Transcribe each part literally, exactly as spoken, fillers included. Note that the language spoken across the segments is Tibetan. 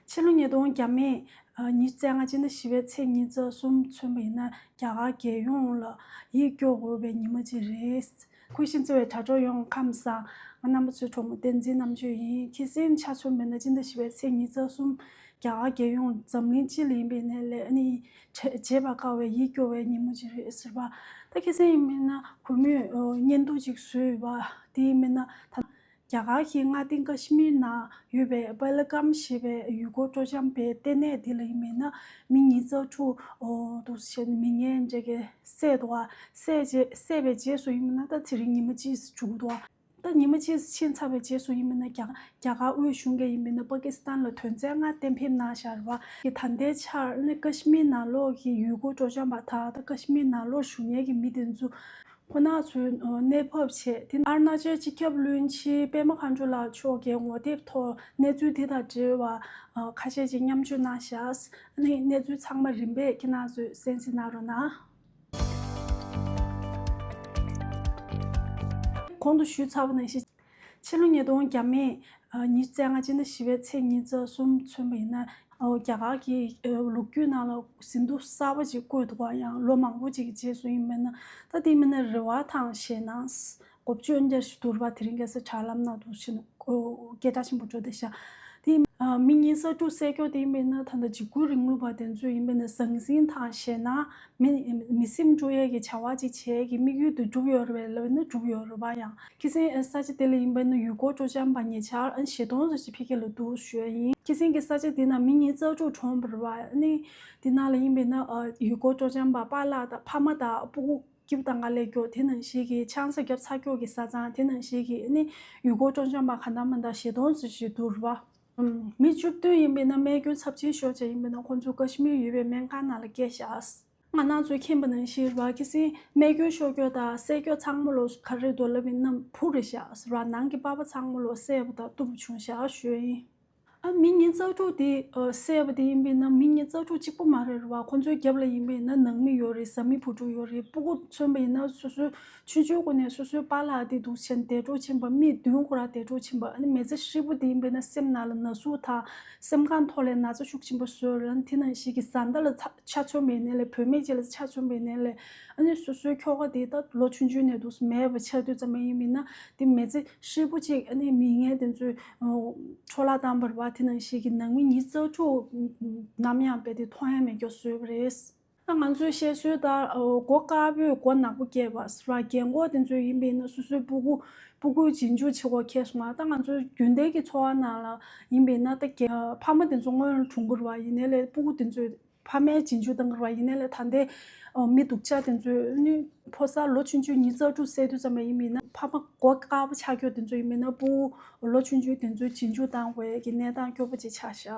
ཕྱི་ལོ་ཉིས་སྟོང་བརྒྱ་མེད་ཉི་ཤུ་རྩ་ལྔ་སྤྱི་ཟླ་བཞི་པའི་ཚེས་ཉི་ཤུ་རྩ་གསུམ་མཚོན་པ་ཡིན་ན། རྒྱ་གར་རྒྱལ་ཡོངས་ལ་ཡིད་སྐྱོ་དགོས་པའི་ཉིན་མོ་ཅིག་རེད། གུས་ཤིང་བརྩེ་བའི་དྲ་གྲོགས་ཡོངས་ཁམས་བཟང་། ང་རྣམ་པ་ཚོའི་གྲོགས་མོ་བསྟན་འཛིན་རྣམ་དཔྱོད་ཡིན། ཁྱེད་སེམས་ཆ་མཚོན་པ་ན་སྤྱི་ཟླ་བཞི་པའི་ཚེས་ཉི་ཤུ་རྩ་གསུམ། རྒྱ་གར་རྒྱལ་ཡོངས་འཛམ་གླིང་སྤྱི་ལ་ཡིན་པའི་ནས་ལས་ཨ་ནི་བྱེད་བྱེད་པར་དཀའ་བའི་ཡིད་སྐྱོ་བའི་ཉིན་མོ་ཅིག་རེད་ཟེར་བ། ད་ཁ་སང་ཡིན་མིན་ན་གུས་མོས་བརྙན་ཐུང་ཅིག་བཟོས་ཡོད་པ་དེ་ཡིན་མིན་ན། ད་རྒྱ་གར་གྱི་མངའ་སྡེ་ཀ་ཤི་མིར་ནང་ཡོད་པའི་པཱ་ལ་ཀམ་ཞེས་པའི་ཡུལ་སྐོར་སྤྲོ་འཆམ་པའི་ལྟེ་གནས་དེ་ལ་ཡིན་མིན་ན། མི་ཉིས་རྩ་དྲུག་འདུག་བྱས་ནས་མི་ངན་འདྲ་གིས་བསད་འདུག་བ། བསད་རྗེས་བསད་པའི་རྗེས་སུ་ཡིན་མིན་ན་ད་དེ་རིང་ཉི་མ་གཅིག་འགྲོ་གི་འདུག་བ། ད་ཉི་མ་གཅིག་ཕྱིན་ཚར་བའི་རྗེས་སུ་ཡིན་མིན་ན། རྒྱ་རྒྱ་གར་དབུས་གཞུང་གིས་ཡིན་མིན་ན་པ་ཀི་སི་ཐན་ལ་དོན་ཚན་ལྔ་གཏན་འབེབས་གནང་བཞག་རེད་བ། ད་ལྟའི་ཆར་ནི་ཀ་ཤི་མིར་ནང་ལོགས་ཀྱི་ཡུལ་སྐོར་སྤྲོ་འཆམ་པ་དང་། ད་ཀ་ཤི་མིར་ནང་ལོགས་བཞུགས་མཁན་གྱི་མི་དེ་ཚོ་ཁོ་ན་ཚོའི་གནས་བབ་བྱས། དེ་ཨ་རུ་ན་ཅལ་སྤྱི་ཁྱབ་བློན་ཆེན་པད་མ་དཀར་འབྲུག་ལགས་མཆོག་གིས་ངོ་དེབ་ཐོག་གནས་ཚུལ་དེ་དང་འབྲེལ་བ་ཁ་ཤས་ཤིག་མཉམ་སྤྱོད་གནང་བཞག་ཨ་ནི་གནས་ཚུལ་ཚང་མ་རིམ་པས་ཁྱེད་རང་ཚོས་གསན་གཟིགས་གནང་རོགས་གནང་། གོང་དུ་ཞུས་ཚར་བ་ནང་བཞིན། ཕྱི་ལོ་ཉིས་སྟོང་བརྒྱ་མེད་ཉི་ཤུ་རྩ་ལྔ་སྤྱི་ཟླ་བཞི་པའི་ཚེས་ཉི་ཤུ་རྩ་གསུམ་མཚོན་པ་ཡིན་ན། རྒྱ་གར་གྱི་ལོ་རྒྱུས་ནང་ལ་ཟིན་ཐོ་གསར་པ་ཅིག་བཀོད་འདུག་བ། ཡང་ལོ་མང་པོ་ཅིག་གི་རྗེས་སུ་ཡིན་མིན་ན། ད་དེ་མིན་ན་རེ་བ་དང་ཞེད་སྣང་གོ་བཅོས་འདྲ་ཞིག་འདུག་བ། དེ་རིང་ཁ་སང་དྲ་ལམ་ནང་དུ་ཕྱིན་སྐད་གྲགས་ཆེན་པོ་འགྲོ་བསྡད་ཤག་དེ་མི་ཉིས་རྩ་དྲུག་བསད་རྒྱུ་དེ་ཡིན་པས་ན། ད་ལྟ་འཇིགས་སྐུལ་རིང་ལུགས་པ་དེ་ཚོས་ཡིན་པས་ན་ཟང་ཟིང་དང་ཞེད་སྣང་། མི་མི་སེམས་སྐྱོ་ཡས་ཀྱི་བྱ་བ་ཅིག་བྱེད་ཀྱི་དམིགས་ཡུལ་དེ་འགྲུབ་ཡོད་རེད་པས་ལབ་ན་འགྲུབ་ཡོད་རེད་པ། ཡང་ཁ་སང་ས་ཆ་དེ་ལ་ཡིན་པས་ན་ཡུལ་སྐོར་སྤྲོ་འཆམ་པ་ཉེ་ཆར་ཨ་ནི་བཞི་སྟོང་ཙམ་ཞིག་ཕ་གི་ལ་འདུག་ཞུ་ཡ་ཡིན། ཁ་སང་གི་ས་ཆ་དེ་ན་མི་ཉིས་རྩ་དྲུག་གྲོངས་པ་རེད་པ། ཨ་ནི་དེ་ནང་ལ་ཡིན་པས་ན་ཡུལ་སྐོར་སྤྲོ་འཆམ་པ་པཱ་ལགས་དང་ཕ་མ་དང་སྤུ་གུ་སྐྱིབས་དང་ང་ལས་མགྱོགས། དེ་ནང་བཞིན་གྱི་ཆང་ས་བརྒྱབ་ཚར་མགྱོགས་ཀྱི་ས་ཚང་། དེ་ནང་བཞིན་གྱི་ཨ་ནི་ཡུལ་སྐོར་སྤྲོ་འཆམ་པ་གང་ལྟར་མ་ལྟར་བཞི་སྟོང་ཙམ་ཞིག་འདུག་རེད་པ། མི་བཅུ་བདུན་ཡིན་པས་ན་རྨས་སྐྱོན་ཚབས་ཆེན་ཤོར་བྱས་ཡིན་པས་ན་ཁོང་ཚོ་ཀ་ཤི་མིར་ཡོད་པའི་སྨན་ཁང་ནང་ལ་བསྐྱལ་བཞག་ང་རང་ཚོས་མཁྱེན་པ་ནང་བཞིན་རེད་པ། ཁ་སང་རྨས་སྐྱོན་ཤོར་རྒྱུ་དང་བསད་རྒྱུ་ཚང་མ་ལོ་ག་རེ་འདུག་ལབ་ཡིན་ན་བུ་རེད་བཞག་ཟེར་བ། ནང་གི་པ་ཕ་ཚང་མ་ལོ་བསད་པ་དང་གཏུབ་པ་བྱུང་བཞག་ཞུ་ཡ་ཡིན། ཨ་མི་ཉིས་རྩ་དྲུག་དེ་བསད་པ་དེ་ཡིན་པས་ན་མི་ཉིས་རྩ་དྲུག་གཅིག་པོ་མ་རེད་རེད་པ། ཁོང་ཚོའི་རྒྱབ་ལ་ཡིན་པས་ན་ནང་མི་ཡོད་རེད། བཟའ་མི་བུ་ཕྲུག་ཡོད་རེད། སྤུ་གུ་མཚོན་པ་ཡིན་ན་སོ་སོའི་ཆུང་ཆུང་སྒོ་ནས་སོ་སོའི་པཱ་ལགས་དེ་འདུག་བྱས་ནས་འདས་གྲོངས་ཕྱིན་པ། མི་བདུན་ཁོ་རང་འདས་གྲོངས་ཕྱིན་པ། ཨ་ནི་མི་ཚེ་ཧྲིལ་པོ་དེ་ཡིན་པས་ན་སེམས་ནང་ལ་ན་ཟུག་དང་སེམས་ཁམས་ཐོག་ལ་ན་ཚ་ཤུགས་ཆེན་པོ་བཟོས་རེད། ཨ་ནི་དེ་ནང་བཞིན་གྱི་བཟའ་ཟླ་ལ་ཆ་མཚོན་པ་ཡིན་ནའི་ལས། བུད་མེད་ཅིག་ལ་ཆ་མཚོན་པ་ཡིན་ནའི་ལས། ཨ་ནི་སོ་སོའི་ཁྱོ་ག་དེ་ད་ལོ་ཆུང་ཆུང་ནས་འདུག་མེད་པ་ཆགས་དུས་ཙམ་པ་ཡིན་པས་ན། དེ་མི་ཚེ་ཧྲིལ་པོ་ཅིག་ཨ་ནི་མི་ངན་དེ་ཚོས་འཕྲོ་བརླག་བཏང་བ་རེད་པ། དེ་ནང་བཞིན་གྱི་ནང་མི་ཉིས་རྩ་དྲུག་ནམ་ཡང་རྦད་དེ་མཐོང་ཡ་མེད་སྐྱོ་བཟོས་པ་རེད། ད་ང་ཚོའི་བཤད་སྲོལ་ལྟར་སྒོ་དཀར་པོས་སྒོ་ནག་པོ་བརྒྱབ་པ་ཟེར་བ། རྒན་གོག་དེ་ཚོས་ཡིན་པས་ན་སོ་སོའི་སྤུ་གུ་སྤུ་གུའི་རྗེས་འཇུག་བྱེད་དགོས་ཁེལ་སོང་ང་། ད་ང་ཚོའི་རྒྱུན་ལྡན་གྱི་འཚོ་བ་ནང་ལ་ཡིན་པས་ན། ད་རྒན་ཕ་མ་དེ་ཚོ་སྔོན་ལ་གྲོངས་ཀྱི་རེད་པ། ཡིན་ནའི་ལས་སྤུ་གུ་དེ་ཚོས་ཕ་མའི་རྗེས་འཇུག་བཏང་གི་རེད་པ། ཡིན་ནའི་ལས་ད་ལྟའི་མི་སྡུག་ཅག་དེ་ཚོས་ནི་ཕོ་གསར་ལོ་ཆུང་ཆུང་ཉིས་རྩ་དྲུག་བསད་དུས་ཙམ་པ་ཡིན་པས་ན། ཕ་མ་མགོ་དཀར་པོ་ཆགས་རྒྱུ་དེ་ཚོ་ཡིན་པས་ན། སྤུ་གུ་ལོ་ཆུང་ཆུང་དེ་ཚོའི་རྗེས་འཇུག་བཏང་དགོས་ཀྱི་གནས་སྟངས་སྐྱོ་པོ་ཅིག་ཆགས་ཤག་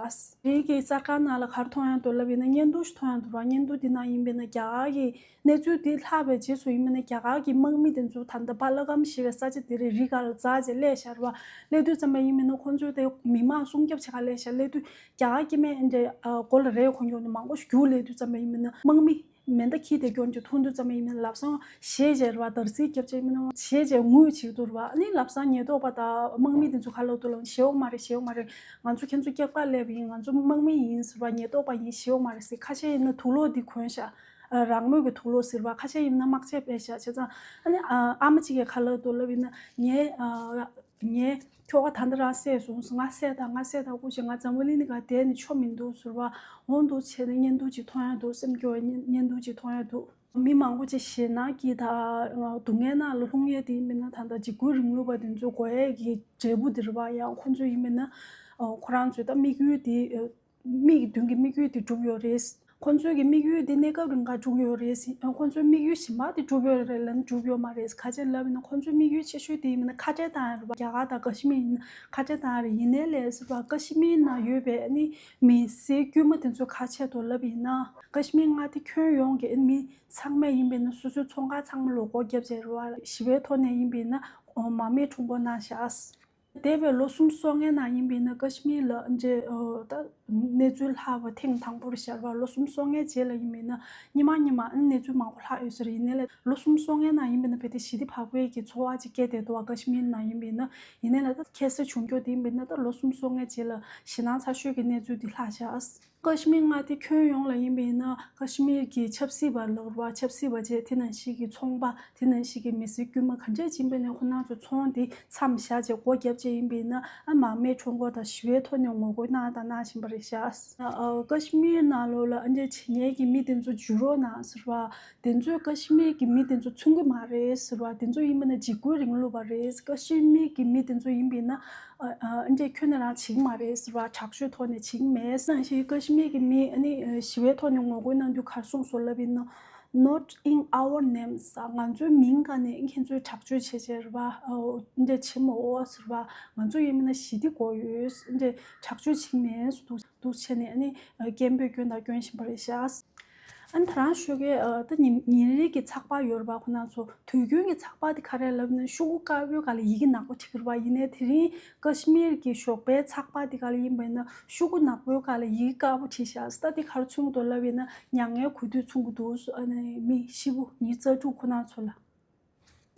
རིགས་ཀྱི་གསར་ཁང་ནང་ལ་ག་རེ་མཐོང་ཡ་འདུག་ལབ་ཡིན་ན། བརྙན་ཐུང་ཞིག་མཐོང་ཡ་འདུག་ར། བརྙན་ཐུང་དེ་ནང་ཡིན་པས་ན་རྒྱ་གར་གྱི་གནས་ཚུལ་དེ་ལྷག་པའི་རྗེས་སུ་ཡིན་པས་ན། རྒྱ་གར་གྱི་དམག་མི་དེ་ཚོ་ད་ལྟ་པ་ལ་ཀམ་ཞེས་པའི་ས་ཆ་དེ་རིང་རི་སྒང་ལ་འཛེགས་བྱས་སླེབས་ཤག་རེད་པ། སླེབས་དུས་ཙམ་པ་ཡིན་པས་ན་ཁོང་ཚོས་དེ་མི་མང་སྲུང་སྐྱོབ་བྱེད་ག་སླེབས་ཤག་སླེབས་དུས་རྒྱ་གར་སྐྱེ་དམན་འདྲ་མགོ་ལ་རས་གོན་གྱོན་ནས་མང་པོ་ཞིག་རྒྱུགས་སླེབས་དུས་ཙམ་པ་ཡིན་པས་ན། དམག་མི་མེ་མདའ་འཁྱེར་ཏེ་སྐྱོན་གྱི་མཐོང་དུས་ཙམ་པ་ཡིན་ན། ལམ་སང་བཞེས་བྱས་རེད་པ། དར་ཚིགས་བརྒྱབ་བྱས་ཡིན་ན། བཞེས་བྱས་ངུས་བྱེད་ཀྱི་འདུག་རེད་པ། ཨ་ནི་ལམ་སང་ཉེན་རྟོག་པ་དང་དམག་མི་དེ་ཚོ་ག་ལབ་འདུག་ལབ་ན། བཞེས་འོང་མ་རེད། བཞེས་འོང་མ་རེད། ང་ཚོ་ཁྱེད་ཚོ་སྐྱབས་ག་སླེབས་པ་ཡིན། ང་ཚོ་དམག་མི་ཡིན་ཟེར་བ། ཉེན་རྟོག་པ་ཡིན། བཞེས་འོང་མ་རེད་ཟེར། ཁ་ཤས་ཡིན་ན་དུག་སློག་འདི་གོན་ཤག་རང་མོས་ཀྱི་དུག་སློག་ཟེར་བ། ཁ་ཤས་ཡིན་ན་དམག་ཆས་སྤྲས་ཤག་བྱས་ཙང་ཨ་ནི་ཨ་ཨ་མ་གཅིག་གིས་ག་ལབ་འདུག་ལབ་ཡིན་ན། ངའི་ཨ། ངའི་ཁྱོ་ག་ད་ལྟ་རང་བསད་སོང་ཟེར། ང་བསད་དང་། ང་བསད་དང་། སྐུ་མཁྱེན། ང་འཛམ་བུ་གླིང་འདི་ག་བསྡད་ནས་ཆོ་མི་འདུག་ཟེར་བ། འོ་འདུག་བྱས་ནས་བརྙན་ཐུང་ཅིག་མཐོང་ཡ་འདུག་སེམས་སྐྱོ་བའི་བརྙན་བརྙན་ཐུང་ཅིག་མཐོང་ཡ་འདུག་མི་མང་པོ་ཅིག་ཞེད་སྣང་སྐྱེས་དང་སྡུག་བསྔལ་ནང་ལ་ལྷུང་ཡས་དེ་ཡིན་པས་ན། ད་ལྟ་འཇིགས་སྐུལ་རིང་ལུགས་པ་དེ་ཚོ་དགོས་ཡས་ཀྱི་འབྲས་བུ་དེ་རེད་པ། ཡང་ཁོང་ཚོ་ཡིན་པས་ན་ཁོ་རང་ཚོའི་ད་དམིགས་ཡུལ་དེ། མིག་གི་མདུན་གྱི་དམིགས་ཡུལ་དེ་འགྲུབ་ཡོད་རེད། ཁོང་ཚོའི་གི་དམིགས་ཡུལ་དེ་གནས་སྐབས་རིང་ག་འགྲུབ་ཡོད་རེད། ཁོང་ཚོའི་དམིགས་ཡུལ་གཞན་པ་དེ་འགྲུབ་ཡོད་རེད་ལབ་ན་འགྲུབ་ཡོད་མ་རེད། ག་རེ་ལབ་ཡིན་ན། ཁོང་ཚོའི་དམིགས་ཡུལ་ཆེ་ཤོས་དེ་ཡིན་ན་ཁ་བྲལ་བཏང་ཡ་རེད་པ། རྒྱ་གར་དང་ཀ་ཤི་མིར་ཡིན་ན་ཁ་བྲལ་བཏང་ཡ་རེད། ཡིན་ནའི་ལས་ཟེར་བ། ཀ་ཤི་མིར་ནང་ཡོད་པའི་ཨ་ནི་མི་སེར་དཀྱུས་མ་དེ་ཚོའི་ཁ་ཆད་དུ་ལབ་ཡིན་ན། ཀ་ཤི་མིར་མངའ་སྡེ་ཁྱོན་ཡོངས་ཀྱི་ཨ་ནི་མི་ཚང་མས་ཡིན་པས་ན་སོ་སོའི་ཚོང་ཁང་ཚང་མ་ལོག་སྒོ་བརྒྱབ་བྱས་རེད་པ། ཞི་བའི་ཐོག་ནས་ཡིན་པས་ན་མར་མེ་ཁྲོམ་སྐོར་གནང་ཤག་འདས་པའི་ལོ་གསུམ་སོ་ལྔའི་ནང་ཡིན་པ་ཡིན་ན་ཀ་ཤི་མིར་ལ་འདྲེ་ད་གནས་ཚུལ་ལྷག་པ་ཐེངས་དང་པོ་རེད་ཤག་ར་བ། ལོ་གསུམ་སོ་ལྔའི་རྗེས་ལ་ཡིན་པ་ཡིན་ན་ཉི་མ་ཉི་མ་གནས་ཚུལ་མང་པོ་ལྷག་ཡོད་ས་རེད། ཡིན་ནའི་ལས་ལོ་གསུམ་སོ་ལྔའི་ནང་ཡིན་པ་ཡིན་ན་བལ་ཏེ་ཞི་བདེ་བག་ཕེབས་ཀྱི་ཚོར་བ་ཅིག་སྐྱེས་བསྡད་འདུག་བ། ཀ་ཤི་མིར་ནང་ཡིན་པ་ཡིན་ན། ཡིན་ནའི་ལས་ད་ཁྱད་གསོད་བྱུང་རྒྱུ་དེ་ཡིན་པ་ཡིན་ན་ད་ལོ་གསུམ་སོ་ལྔའི་རྗེས་ལ་ཞེད་སྣང་ཚ་ཤོས་ཀྱི་གནས་ཚུལ་དེ་ལྷག་ཤག་ཀ་ཤི་མིར་མངའ་སྡེ་ཁྱོན་ཡོངས་ལ་ཡིན་པ་ཡིན་ན་ཀ་ཤི་མིར་གྱི་ཆབ་སྲིད་པ་ལ་ར་བ། ཆབ་སྲིད་པ་བཅས་དེ་ནང་བཞིན་གྱི་ཚོང་པ་དེ་ནང་བཞིན་གྱི་མི་སེར་དཀྱུས་མ་ག་འདྲས་ཡིན་པ་ཡིན་ནའི་ཁོ་རང་ཚོ་ཚོང་དེ་མཚམས་བཞག་བྱས་སྒོ་བརྒྱབ་བྱས་ཡིན་པ་ཡིན་ན་ཨ་མང་མོས་ཁྲོམ་སྐོར་དང་ཞི་བའི་ཐོག་ནས་ངོ་རྒོལ་གནང་དང་གནང་བཞིན་པ་རེད་ཤག་ཨ་ཀ་ཤི་མིར་ནང་ལོགས་ལ་ཨ་འདྲས་བྱེད་མཁན་གྱི་མི་དེ་ཚོ་འཇུ་རོགས་གནང་ཟེར་བ། དེ་ཚོས་ཀ་ཤི་མིར་གྱི་མི་དེ་ཚོ་མཚོན་གྱི་མ་རེད་ཟེར་བ། དེ་ཚོ་ཡིན་པ་ན་འཇིགས་སྐུལ་རིང་ལུགས་པ་རེད། ཀ་ཤི་མིར་གྱི་མི་དེ་ཚོ་ཡིན་པ་ཡིན་ན་ཨ་ཨ་འདྲས་ཁྱོན་ནས་རང་བྱེད་ཀྱི་མ་རེད་ཟེར་བ། དྲག་སྤྱོད་ཐོག་ནས་བྱེད་ཀྱི་མེད། ནང་བཞིན་ཀ་ཤི་མིར་གྱི་མི་ཨ་ནི་ཞི་བའི་ཐོག་ནས་ངོ་རྒོལ་གནང་དུས་ག་རེ་གསུངས་སོང་ལབ་ཡིན་ན། Not in our names. ང་ཚོའི་མིང་ག་ནས་ཁྱེད་ཚོས་དྲག་སྤྱོད་བྱེད་བྱེད་རེད་བ། འདྲས་བྱེད་མ་འོ་ཟེར་བ། ང་ཚོ་ཡིན་མིན་ན་ཞི་བདེ་དགོས་ཡོད། འདྲས་དྲག་སྤྱོད་བྱེད་མེད་འདུག་འདུག་བྱས་ནས་ཨ་ནི་སྐད་འབོད་སྐྱོན་དང་སྐྱོན་བཞིན་པ་རེད་ཤག་ཨ་ནི་ད་རང་ཞོགས་ཀས་ད་ཉིན་ཉིན་རེ་གི་ཚགས་པར་ཡོད་རེད་བ། ཁོ་ན་ཚོ་དུས་རྒྱུན་གྱི་ཚགས་པར་དེ་ག་རེ་ལབ་ན་ཤོག་གུ་དཀར་པོའི་སྒང་ལ་ཡི་གེ་ནག་པོ་བྲིས་ཀྱི་རེད་བ། ཡིན་ནའི་དེ་རིང་ཀ་ཤི་མིར་གྱི་ཞོགས་པའི་ཚགས་པར་དེ་ག་ལ་ཡིན་པ་ཡིན་ན་ཤོག་གུ་ནག་པོའི་སྒང་ལ་ཡི་གེ་དཀར་པོ་བྲིས་ཤག་ད་དེ་ག་རེ་མཚོན་གྱི་འདུག་ལབ་ཡིན་ན་མྱ་ངན་གུས་འདུད་མཚོན་གྱི་འདུག་ཨ་ནི་མི་ཤི་བོ་ཉི་ཤུ་རྩ་དྲུག་ཁོ་ན་ཚོ་ལ།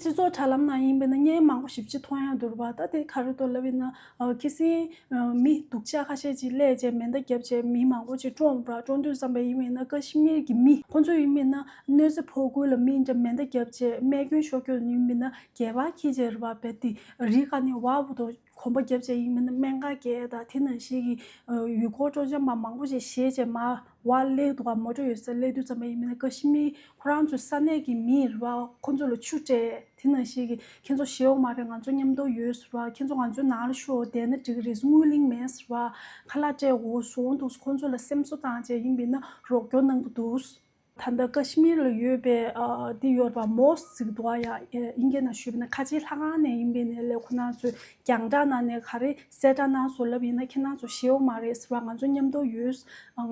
སྤྱི་ཚོགས་དྲ་ལམ་ནང་ཡིན་པ་ན་བརྙན་མང་པོ་ཞེ་པོ་ཅིག་མཐོང་ཡག་འདུག་རེད་བ། ད་དེ་ག་རེ་འདུག་ལབ་ཡིན་ན་ཨ་ཁ་སང་ཨ་མི་སྡུག་ཅག་ཁ་ཤས་ཅིག་སླེབས་བྱས་མེ་མདའ་བརྒྱབ་བྱས་མི་མང་པོ་ཅིག་བཀྲོངས་པ་རེད། བཀྲོངས་དུས་ཙམ་པ་ཡིན་པ་ཡིན་ན་ཀ་ཤི་མིར་གྱི་མི་ཁོ་ཚོ་ཡིན་པ་ཡིན་ན་གནོད་འཚེ་ཕོག་ཁུལ་ལ་མི་འདྲ་མེ་མདའ་བརྒྱབ་བྱས་རྨས་སྐྱོན་ཤོར་རྒྱུ་ཡིན་པ་ཡིན་ན་སྒལ་པར་འཁྱེར་བྱས་རེད་བ། རྦད་དེ་རི་ཁ་ནས་བར་བར་དུ་གོམ་པ་བརྒྱབ་བྱས་ཡིན་པ་ཡིན་ན་སྨན་ཁང་བརྒྱབ་དང་དེ་ནང་བཞིན་གྱི་ཡུལ་སྐོར་སྤྲོ་འཆམ་པ་མང་པོ་ཅིག་ཞེད་བྱས་མར་བར་སླེབས་འདུག་ག་མོ་ཊ་ཡོད་སར་སླེབས་དུས་ཙམ་པ་ཡིན་པ་ཡིན་ན་ཀ་ཤི་མིར་ཁོ་རང་ཚོ་ས་གནས་ཀྱི་མི་རེད་བ། ཁོ་ཚོ་ལ་ཆུ་སྤྲད། དེ་ནང་བཞིན་གྱི་ཁྱེད་ཚོ་ཞེད་འོ་མ་རེད། ང་ཚོ་མཉམ་དུ་ཡོད་ཟེར་བ། ཁྱེད་ཚོ་ང་ཚོའི་ནང་ལ་ཤོག་བསྡད་ན་འགྲིག་གི་རེད། རྔུལ་གླིང་མེད་ཟེར་བ། ཁ་ལག་སྤྲད་འོ་བཟོ་འདུག་ཁོ་ཚོ་ལ་སེམས་གསོ་བཏང་བྱས་ཡིན་པ་ཡིན་ན་རོགས་སྐྱོར་གནང་གི་འདུག་ད་ལྟ་ཀ་ཤི་མིར་ལ་ཡོད་པའི་ཨ་འདི་ཡོད་པ་མོ་སི་ཟེར་གྱི་འདུག་ཨ། ཡ་ཨིན་སྐད་ནང་ཞུས་པ་ན་ཁ་ཆེའི་ལྷ་ཁང་ནས་ཡིན་པའི་ནས་ལས་ཁོ་རང་ཚོས་རྒྱང་བསྒྲགས་ནང་ནས་ག་རེ་གསལ་བསྒྲགས་གནང་སོང་ལབ་ཡིན་ན་ཁྱེད་རང་ཚོ་ཞེད་འོ་མ་རེད་ཟེར་བ། ང་ཚོ་མཉམ་དུ་ཡོད།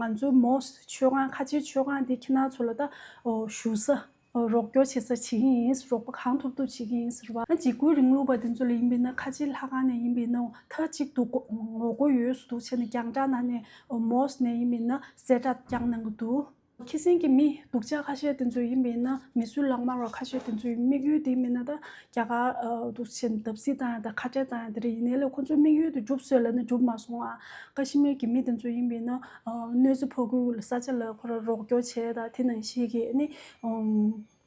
ང་ཚོའི་མོ་སི་མཆོད་ཁང་ཁ་ཆེའི་མཆོད་ཁང་འདི་ཁྱེད་རང་ཚོ་ལ་ད་ཨོ་བཞུགས་ས་རོགས་སྐྱོར་བྱེད་ས་བྱེད་ཀྱི་ཡིན། རོགས་པ་གང་ཐུབ་ཐུབ་བྱེད་ཀྱི་ཡིན་ཟེར་བ། འཇིགས་སྐུལ་རིང་ལུགས་པ་འདི་ཚོ་ལ་ཡིན་པས་ན་ཁ་ཆེའི་ལྷ་ཁང་ནས་ཡིན་པས་ན་མཐའ་གཅིག་ཏུ་ངོ་རྒོལ་ཡོད་ཟེར་འདུག་བྱས་ནས་རྒྱང་བསྒྲགས་ནང་ནས་མོ་སི་ནས་ཡིན་པས་ན་གསལ་བསྒྲགས་བསྐྱངས་གནང་གི་འདུག་ཁ་སང་གི་མི་སྡུག་ཅག་ཁ་ཤས་དེ་ཚོ་ཡིན་པས་ན་མི་གསོད་ལག་དམར་བ་ཁ་ཤས་དེ་ཚོའི་དམིགས་ཡུལ་དེ་མིན་ན་ད་རྒྱ་གར་འདུག་བྱས་བརྡབ་གསིག་བཏང་ཡ་ད་ཁ་བྲལ་བཏང་ཡ་དེ་རེད། ཡིན་ནའི་ལས་ཁོ་ཚོའི་དམིགས་ཡུལ་དེ་འགྲུབ་སོང་ལབ་ན་འགྲུབ་མ་སོང་ཨ། ཀ་ཤི་མིར་གྱི་མི་དེ་ཚོ་ཡིན་པས་ན་གནོད་འཚེ་ཕོག་ཁུལ་ས་ཆ་ལ་ཁོ་ར་རོགས་སྐྱོར་བྱས་ད་དེ་ནང་བཞིན་གྱི་ནི་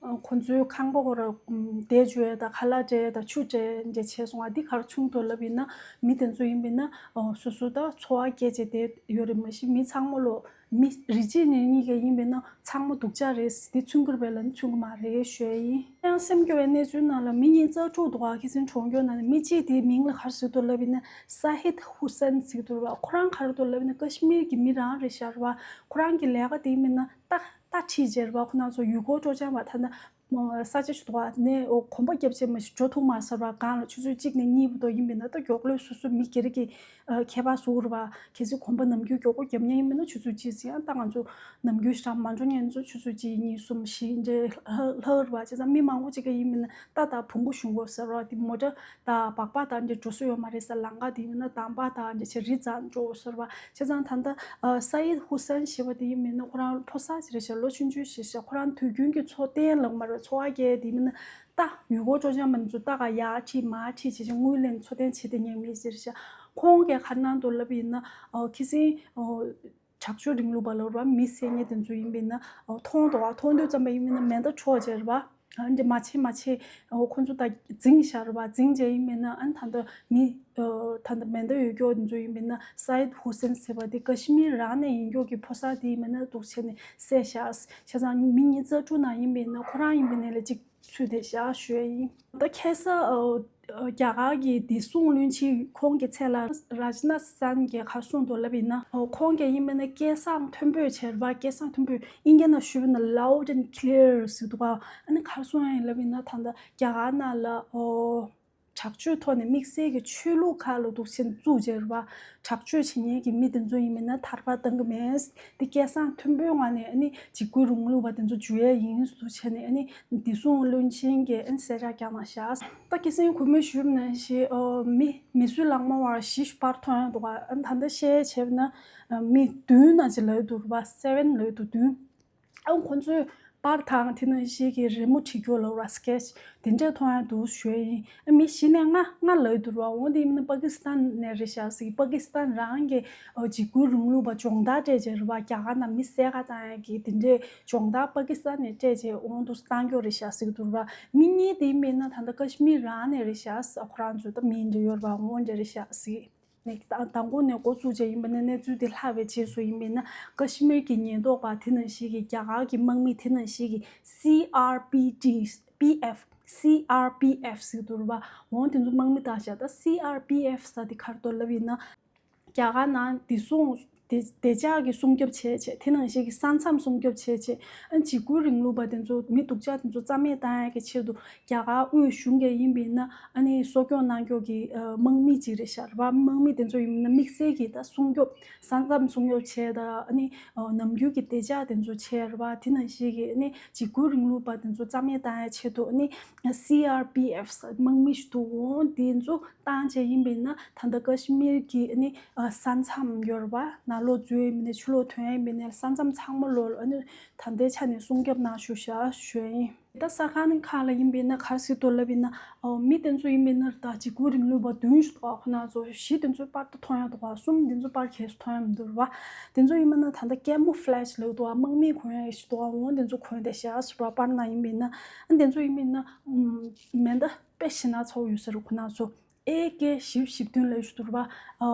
ཁོ་ཚོའི་ཁང་པ་ཁོ་ར་བསྡད་བཅུག་ཡ་ད་ཁ་ལག་སྤྲད་ད་ཆུ་སྤྲད་འདྲ་བྱས་སོང་ཨ། འདི་ག་རེ་མཚོན་འདུག་ལབ་ཡིན་ན་མི་དེ་ཚོ་ཡིན་པས་ན་སོ་སོ་ད་འཚོ་བ་སྐྱེལ་བྱས་བསྡད་ཡོད་རེད། མ་གཞི་མི་ཚང་མ་ལོ། མི་རིགས་གཅིག་ནས་གཉིས་ཀ་ཡིན་པས་ན་ཚང་མ་སྡུག་ཅག་རེད། འདི་མཚོན་གྱི་རེད་པས་ལབ་ན་མཚོན་གྱི་མ་རེད་ཞུ་ཡ་ཡིན། ཡང་སེམས་སྐྱོ་བའི་གནས་ཚུལ་ནང་ལ་མི་གཉིས་རྩ་དྲུག་འདུག་ཨ། ཁ་སང་གྲོངས་མཁན་ནང་ནས་མི་གཅིག་དེའི་མིང་ལ་ག་རེ་ཟེར་འདུག་ལབ་ཡིན་ན་ས་ཧིད་ཧུ་སན་ཟེར་གྱི་འདུག་ར། ཁོ་རང་ག་རེ་འདུག་ལབ་ཡིན་ན་ཀ་ཤི་མིར་གྱི་མི་རང་རེད་ཤག་ར་བ། ཁོ་རང་གི་ལས་ཀ་དེ་ཡིན་པས་ན་རྟ་རྟ་ཁྲིད་བྱས་ར་བ། ཁོ་རང་ཚོ་ཡུལ་སྐོར་སྤྲོ་འཆམ་པ་ད་ལྟ་ས་ཆ་ཞིག་འདུག་ཨ། ནས་གོམ་པ་བརྒྱབ་བྱས་མ་ཞིག་འགྲོ་ཐུབ་མ་སོང་ར། སྒང་ལ་ཆུ་ཚོད་གཅིག་ནས་གཉིས་བར་དུ་ཡིན་པས་ན་ད་མགྱོགས་ལོས་སོ་སོ་མི་སྒེར་གྱི་ཨ་ཁྱད་པར་བཟོ་དགོས་རེད་པ། གལ་སྲིད་གོམ་པ་ནམ་རྒྱུན་མགྱོགས་པོ་རྒྱབ་མཁན་ཡིན་པ་ན་ཆུ་ཚོད་གཅིག་ཙམ། ཡང་ད་ང་ཚོ་ནམ་རྒྱུན་ཞེ་དྲག་མ་འགྲོ་མཁན་ཚོ་ཆུ་ཚོད་གཅིག་གཉིས་གསུམ་བཞི་འདྲ་ལྷག་ལྷག་རེད་པ། བྱས་ཙང་མི་མང་པོ་ཅིག་ག་ཡིན་པ་ན་རྟ་དང་བོང་གུ་ཞོན་དགོས་ཟེར་བ། དེ་མོ་ཊ་དང་སྦག་སྦག་དང་འདྲ་འགྲོ་ས་ཡོད་མ་རེད་ཟེར། ལམ་ཁ་དེ་ཡིན་ན་འདམ་བག་དང་འདྲ་བྱས་རི་རྩ་འགྲོ་དགོས་ཟེར་བ། བྱས་ཙང་ད་ལྟ་ཨ་ས་ཡིད་ཧུ་སན་ཞེས་པ་དེ་ཡིན་པ་ན་ཁོ་རང་ཕོ་གསར་ཅིག་རེད་ཤག་ལོ་ཆུང་ཆུང་ཞིག་ཤག་ཁོ་རང་དུས་རྒྱུན་གྱི་འཚོ་རྟེན་ལ་མ་རེད། འཚོ་བ་སྐྱེལ་དེ་ཡིན་པ་ན། རྟ་ཡུལ་སྐོར་སྤྲོ་འཆམ་པ་ཚོ་རྟ་ག་ཡར་ཁྲིད་མར་ཁྲིད་བྱས་བྱས་དངུལ་ལེན་འཚོ་རྟེན་བྱེད་བསྡད་མཁན་མི་ཟེར་ཤག་ཁོང་གིས་ག་རེ་གནང་འདུག་ལབ་ཡིན་ན་ཨོ་ཁ་སང་ཨོ་དྲག་སྤྱོད་རིང་ལུགས་པ་ལ་ར་མི་བསད་མཁན་དེ་ཚོ་ཡིན་པ་ཡིན་ན་ཨོ་མཐོང་འདུག་ཨ། མཐོང་དུས་ཙམ་པ་ཡིན་པ་ཡིན་ན་མེ་མདའ་འཕྲོག་བྱས་ར་བ། ཨ་འདྲ་མ་བྱེད་མ་བྱེད་ཨོ་ཁོ་ཚོ་ད་འཛིང་བཞག་ར་བ། འཛིང་བྱས་ཡིན་པ་ཡིན་ན་ཨ་ནི་ད་ལྟ་མི་ཨོ་ད་ལྟ་མེ་མདའ་ཡོད་མཁན་དེ་ཚོ་ཡིན་པ་ཡིན་ན་སཱ་ཡིད་ཧུ་སན་ཟེར་བ་དེ་ཀ་ཤི་མིར་རང་ནས་ཡིན་མཁན་གྱི་ཕོ་གསར་དེ་ཡིན་པ་ཡིན་ན་འདུག་བྱས་ནས་བསད་བཞག་བྱས་ཙང་མི་ཉིས་རྩ་དྲུག་ནང་ཡིན་པ་ཡིན་ན་ཁོ་རང་ཡིན་པ་ཡིན་ན་ལས་གཅིག་ཚུད་དེ་བཞག་ཞུ་ཡ་ཡིན། ད་ཁ་སང་ཨ་ཨ་རྒྱ་གར་གྱི་བདེ་སྲུང་བློན་ཆེན་ཁོང་གི་མཚན་ལ་རཱཇ་ནཱཐ་སན་གྱིས་ག་རེ་གསུངས་འདུག་ལབ་ཡིན་ན། ཨོ་ཁོང་གིས་ཡིན་པ་ན་སྐད་གསང་མཐོན་པོས་བྱས་ར་བ། སྐད་གསང་མཐོན་པོས་ཨིན་སྐད་ནང་ཞུས་པ་ན་loud and clear ཟེར་འདུག་ག་ཨ་ནི་ག་རེ་གསུངས་ཡ་ཡིན་ལབ་ཡིན་ན་ད་ལྟ་རྒྱ་གར་ནང་ལ་ཨོ་ དྲག་སྤྱོད་ཐོག་ནས་དམིགས་བསལ་གྱི་ཆོས་ལུགས་ཁག་ལ་འདུག་སེ་བཙུགས་བྱས་རེད་པ། དྲག་སྤྱོད་བྱེད་མཁན་གྱི་མི་དེ་ཚོ་ཡིན་མིན་ན་ཐར་པ་བཏང་གི་མེད། དེ་སྐད་གསང་མཐོན་པོའི་ངང་ནས་ཨ་ནི་འཇིགས་སྐུལ་རིང་ལུགས་པ་དེ་ཚོ་འཇུ་ཡས་ཡིན་ཟེར་བྱས་ནས་ཨ་ནི་བདེ་སྲུང་བློན་ཆེན་གྱིས་ཨ་ནི་གསལ་བསྒྲགས་བསྐྱངས་གནང་ཤག་ད་སྐྱེད་སྲིང་གུས་མོས་ཞུས་པ་ནང་བཞིན་ཨོ་མི་མི་གསོད་ལག་དམར་བ་བཞི་ཞིག་པར་ཐོན་ཡོད་འདུག་ག་ཨ་ནི་ད་ལྟ་བཤད་བྱས་ན་ཨ་མི་བདུན་ན་ཅིག་ལབ་འདུག་རེད་པ། སེ་བེན་ལབ་འདུག་བདུན། ཨ་ཁོང་ཚོས་པར་དང་དེ་ནང་བཞིན་གྱི་རི་མོ་བྲིས་རྒྱུ་ལ་ར་སི་ཀེ་ཆི་དེ་འདྲས་མཐོང་ཡ་འདུག་ཞུ་ཡ་ཡིན། ཨ་མི་གཞི་ནས་ལྔ་ལྔ་ལབ་འདུག་ར། འོ་དེ་ཡིན་ན་པ་ཀི་སི་ཐན་ནས་རེད་ཤག་ཟེར། པ་ཀི་སི་ཐན་རང་གི་ཨ་འཇིགས་སྐུལ་རིང་ལུགས་པ་སྦྱོང་བརྡར་སྤྲད་བྱས་རེད་པ། རྒྱ་གར་ནང་མི་བསད་ག་བཏང་ཡ་གི་དེ་འདྲས་སྦྱོང་བརྡར་པ་ཀི་སི་ཐན་ནས་སྤྲད་བྱས་འོ་འདུག་བཏང་རྒྱུ་རེད་ཤག་ཟེར་གི་འདུག་ར། མི་གཉིས་དེ་ཡིན་པས་ན་ད་ལྟ་ཀ་ཤི་མིར་རང་ནས་རེད་ཤག་ཟེར། ཁོ་རང་ཚོ་ད་མི་འདྲ་ཡོད་རེད་པ། འོ་འདྲ་རེད་ཤག་ཟེར། ནས་ད་དང་པོ་ནས་འགོ་བཙུགས་བྱས་ཡིན་པ་ན་གནས་ཚུལ་དེ་ལྷག་པའི་རྗེས་སུ་ཡིན་པས་ན་ཀ་ཤི་མིར་གྱི་ཉེན་རྟོག་པ་དེ་ནང་བཞིན་གྱི་རྒྱ་གར་གྱི་དམག་མི་དེ་ནང་བཞིན་གྱི་སི་ཨར་པི་ཏི་པི་ཨེཕ་སི་ཨར་པི་ཨེཕ་ཟེར་འདུག་ར་བ། འོ་དེ་ཚོ་དམག་མི་དག་ཤག་ད་སི་ཨར་པི་ཨེཕ་ཟེར་དེ་ག་རེ་འདུག་ལབ་ཡིན་ན་རྒྱ་གར་ནང་བདེ་སྲུང་བདེ་བདེ་འཇགས་ཀྱི་སྲུང་སྐྱོབ་བྱས་བྱས། དེ་ནང་བཞིན་གྱི་ས་མཚམས་སྲུང་སྐྱོབ་བྱས་བྱས། ཨ་འཇིགས་སྐུལ་རིང་ལུགས་པ་དེ་ཚོ་མི་སྡུག་ཅག་དེ་ཚོ་རྩ་མེད་བཏང་ཡ་གི་ཆེད་དུ་རྒྱ་གར་དབུས་གཞུང་གིས་ཡིན་པས་ན་ཨ་ནི་གསོ་སྐྱོང་གནང་སྐྱོང་གི་ཨ་དམག་མི་ཅིག་རེད་ཤག་རེད་པ། དམག་མི་དེ་ཚོ་ཡིན་ན་དམིགས་བསལ་གྱི་ད་སྲུང་སྐྱོབ་ས་མཚམས་སྲུང་སྐྱོབ་བྱས་དང་ཨ་ནི་ཨ་ནམ་རྒྱུན་གྱི་བདེ་འཇགས་དེ་ཚོ་བྱས་རེད་པ། དེ་ནང་བཞིན་གྱི་ཨ་ནི་འཇིགས་སྐུལ་རིང་ལུགས་པ་དེ་ཚོ་རྩ་མེད་བཏང་ཡ་ཆེད་དུ་ཨ་ནི་སི་ཨར་པི་ཨེཕ་དམག་མི་ཞིག་འདུག་འོ་དེ་ཚོ་བཏང་བྱས་ཡིན་པས་ན་ད་ལྟ་ཀ་ཤི་མིར་གྱི་ཨ་ནི་ཨ་ས་མཚམས་ཡོད་རེད་པ། ནང་ལོགས་འཛུལ་ཡིན་པས་ན་ཕྱི་ལོགས་ཐོན་ཡིན་པས་ན་ས་མཚམས་ཚང་མ་ལོགས་ལ་ཨ་ནི་ད་ལྟའི་ཆ་ནས་སྲུང་སྐྱོབ་གནང་ཞུ་ཤག་ཞུ་ཡ་ཡིན། ད་གསར་ཁང་ཁག་ལ་ཡིན་པས་ན་ག་རེ་ཟེར་འདུག་ལབ་ཡིན་ན་ཨོ་མི་དེ་ཚོ་ཡིན་པས་ན་ད་འཇིགས་སྐུལ་རིང་ལུགས་པ་བདུན་ཞིག་འདུག་ཁོ་ན་ཚོ་བཞི་དེ་ཚོ་པར་ད་མཐོང་ཡ་འདུག་གསུམ་དེ་ཚོ་པར་གས་སུ་མཐོང་ཡ་མི་འདུག་རེད་པ། དེ་ཚོ་ཡིན་པས་ན་ད་ལྟ་ཀེ་མོ་ཕི་ལེ་ཇི་ལབ་འདུག་དམག་མི་གོན་ཡ་ཞིག་འདུག་འོ་དེ་ཚོ་གོན་བསྡད་ཤག་ཞུ་བ། པར་ནང་ཡིན་པས་ན་ཨ་དེ་ཚོ་ཡིན་པས་ན་མེ་མདའ་དཔེ་ཞེ་ན་ཚ་པོ་ཡོད་ས་རེད་ཁོ་ན་ཚོ། ཨེ་ཀེ་བཞི་བཅུ་ཞེ་བདུན་ལབ་ཞིག་འདུག་རེད་པ། ཨ་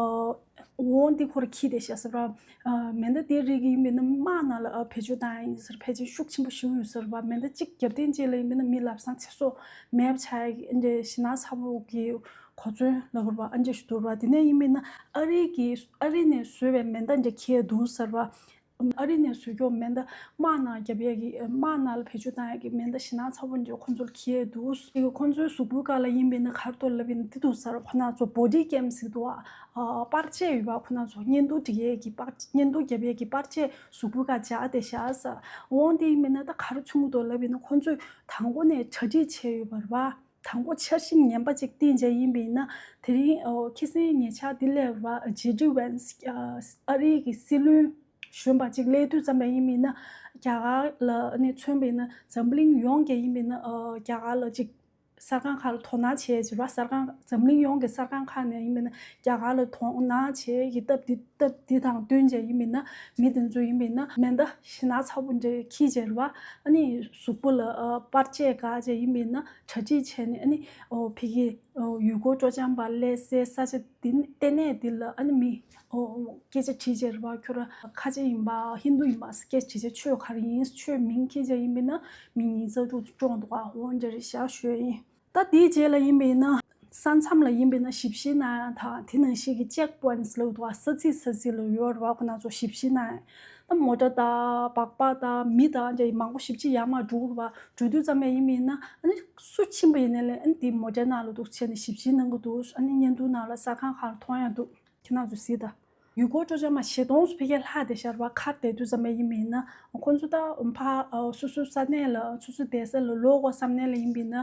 འོ་འདི་ཁོ་ར་འཁྱེར་བསྡད་ཤག་ཟེར་བ། ཨ་མེ་མདའ་དེ་རིགས་ཡིན་པས་ན་དམག་ནང་ལ་ཨ་བེད་སྤྱོད་བཏང་ཡ་ཡིན་ཟེར། ཕལ་ཆེར་ཤུགས་ཆེན་པོ་ཞིག་ཡོད་ཟེར་བ། མེ་མདའ་གཅིག་རྒྱབ་རྟེན་གཅིག་ལ་ཡིན་པས་ན་མི་ལམ་སང་ཚེ་སྲོག་མེད་པ་ཆགས་ཡ་གི་ཨ་འདྲས་ཞེ་ན་ཚ་པོ་གི་གོ་མཚོན་ལབ་དགོས་རེད་པ། ཨ་འདྲས་ཞིག་འདུག་རེད་པ། དེ་ནས་ཡིན་པས་ན་ཨ་རི་གི་ཨ་རི་ནས་བཟོས་པའི་མེ་མདའ་འདྲ་འཁྱེར་འདུག་ཟེར་བ། ཨ་རི་ནས་བཟོས་ཀྱོག་མེ་མདའ་དམག་ནང་རྒྱབ་ཡས་ཀྱི་དམག་ནང་ལ་བེད་སྤྱོད་བཏང་ཡས་ཀྱི་མེ་མདའ་ཞེ་ན་ཚ་པོ་འདྲ་ཁོ་ཚོར་འཁྱེར་འདུག་དེ་གི་ཁོ་ཚོའི་གཟུགས་པོའི་སྒང་ལ་ཡིན་པས་ན་ག་རེ་འདུག་ལབ་ཡིན་ན་དེ་འདུག་ཟེར། ཁོ་ན་ཚོ་བོ་ཌི་ཀེམ་ཟེར་འདུག་ཨ། པར་ཆས་ཡོད་པ། ཁོ་ན་ཚོ་བརྙན་ཐུང་སྒྲིག་ཡས་ཀྱི་པར་བརྙན་ཐུང་རྒྱབ་ཡས་ཀྱི་པར་ཆས་གཟུགས་པོའི་སྒང་སྦྱར་བསྡད་ཤག་ཟེར། འོང་དེ་ཡིན་པས་ན་ད་ག་རེ་བྱུང་འདུག་ལབ་ཡིན་ན་ཁོ་ཚོས་དང་པོ་ནས་གྲ་སྒྲིག་བྱས་ཡོད་པ་རེད་པ། དང་པོ་འཆར་གཞི་ངན་པ་ཅིག་བཏིང་བྱས་ཡིན་པས་ན་དེ་རིང་ཨོ་ཁ་སང་ཉེ་ཆར་འདི་སླེབས་པ་ཇེ་ཌི་ཝན་སི་ཨ་རིའི་གི་སྲིད་བློན་གཞོན་པ་ཅིག་སླེབས་དུས་ཙམ་པ་ཡིན་པས་ན་རྒྱ་གར་ལ་ནི་མཚོན་པས་ན་འཛམ་གླིང་ཡོངས་ཀྱི་ཡིན་པས་ན་ཨོ་རྒྱ་གར་ལ་ཅིག་གསར་ཁང་ཁག་ལ་དོ་སྣང་བྱས་ཅིག་ར། གསར་ཁང་འཛམ་གླིང་ཡོངས་ཀྱི་གསར་ཁང་ཁག་ནས་ཡིན་པས་ན་རྒྱ་གར་ལ་དོ་སྣང་བྱས་ཀྱི་སྟབས་འདི་སྟབས་འདི་དང་བསྟུན་བྱས་ཡིན་པས་ན་མི་དེ་ཚོ་ཡིན་པས་ན་མེ་མདའ་ཞེ་ན་ཚ་པོ་འདྲ་འཁྱེར་བྱས་ར་བ། ཨ་ནི་གཟུགས་པོ་ལ་ཨ་པར་ཆས་བཀག་བྱས་ཡིན་པས་ན་གྲ་སྒྲིག་བྱས་ནས་ཨ་ནི་ཨོ་ཕ་གི་ཨོ་ཡུལ་སྐོར་སྤྲོ་འཆམ་པ་སླེབས་སའི་ས་ཆ་འདི་ལྟེ་གནས་འདི་ལ་ཨ་ནི་མི་ཨོ་སྐད་ཆ་དྲིས་བྱས་ར་བ། ཁྱོད་ར་ཁ་ཆེ་ཡིན་པ་ཧིན་རྡུ་ཡིན་པ་སྐད་ཆ་དྲིས་བྱས་ཆོས་ག་རེ་ཡིན་ཆོས་མིང་ཁྱེར་བྱས་ཡིན་པས་ན་མི་ཉིས་རྩ་དྲུག་བཅོང་འདུག་ཨ་འོ་འདྲ་རེད་ཤག་ཞུ་ཡ་ཡིན། ད་དེའི་རྗེས་ལ་ཡིན་པས་ན་ས་མཚམས་ལ་ཡིན་པས་ན་ཞིབ་བཤེར་གནང་ཡ་དང་དེ་ནང་བཞིན་གྱི་ཅེག་པོ་ཡིན་སི་ལབ་འདུག་ས་ཚིགས་ས་ཚིགས་ལ་ཡོད་རེད་བ། ཁོ་ན་ཚོ་ཞིབ་བཤེར་གནང་ཡ། ད་མོ་ཊ་དང་སྦག་སྦག་དང་མི་དང་འདྲ་མང་པོ་ཞིབ་བཤེར་ཡར་མར་འགྲོ་གི་རེད་བ། འགྲོ་དུས་ཙམ་པ་ཡིན་པས་ན་ཨ་ནི་སུ་ཕྱིན་པ་ཡིན་ནའི་ལས་ཨ་ནི་དེ་མོ་ཊའི་ནང་ལ་འདུག་བྱས་ནས་ཞིབ་བཤེར་གནང་གི་འདུག་ཨ་ནི་བརྙན་ཐུང་ནང་ལ་གསར་ཁང་ཁག་ལ་མཐོང་ཡ་འདུག་ཁྱེད་རང་ཚོ་གཟིགས་དང་། ཡུལ་སྐོར་སྤྲོ་འཆམ་མ་ཞེ་སྟོང་སུ་ཕ་གིར་ལྷག་བསྡད་ཤག་རེད་བ། ཁར་བསྡད་དུས་ཙམ་པ་ཡིན་པས་ན་ཁོང་ཚོ་ད་ཕ་སོ་སོའི་ས་གནས་ལ་སོ་སོའི་བསྡད་ས་ལ་ལོག་དགོས་བསམ་ནའི་ལ་ཡིན་པས་ན་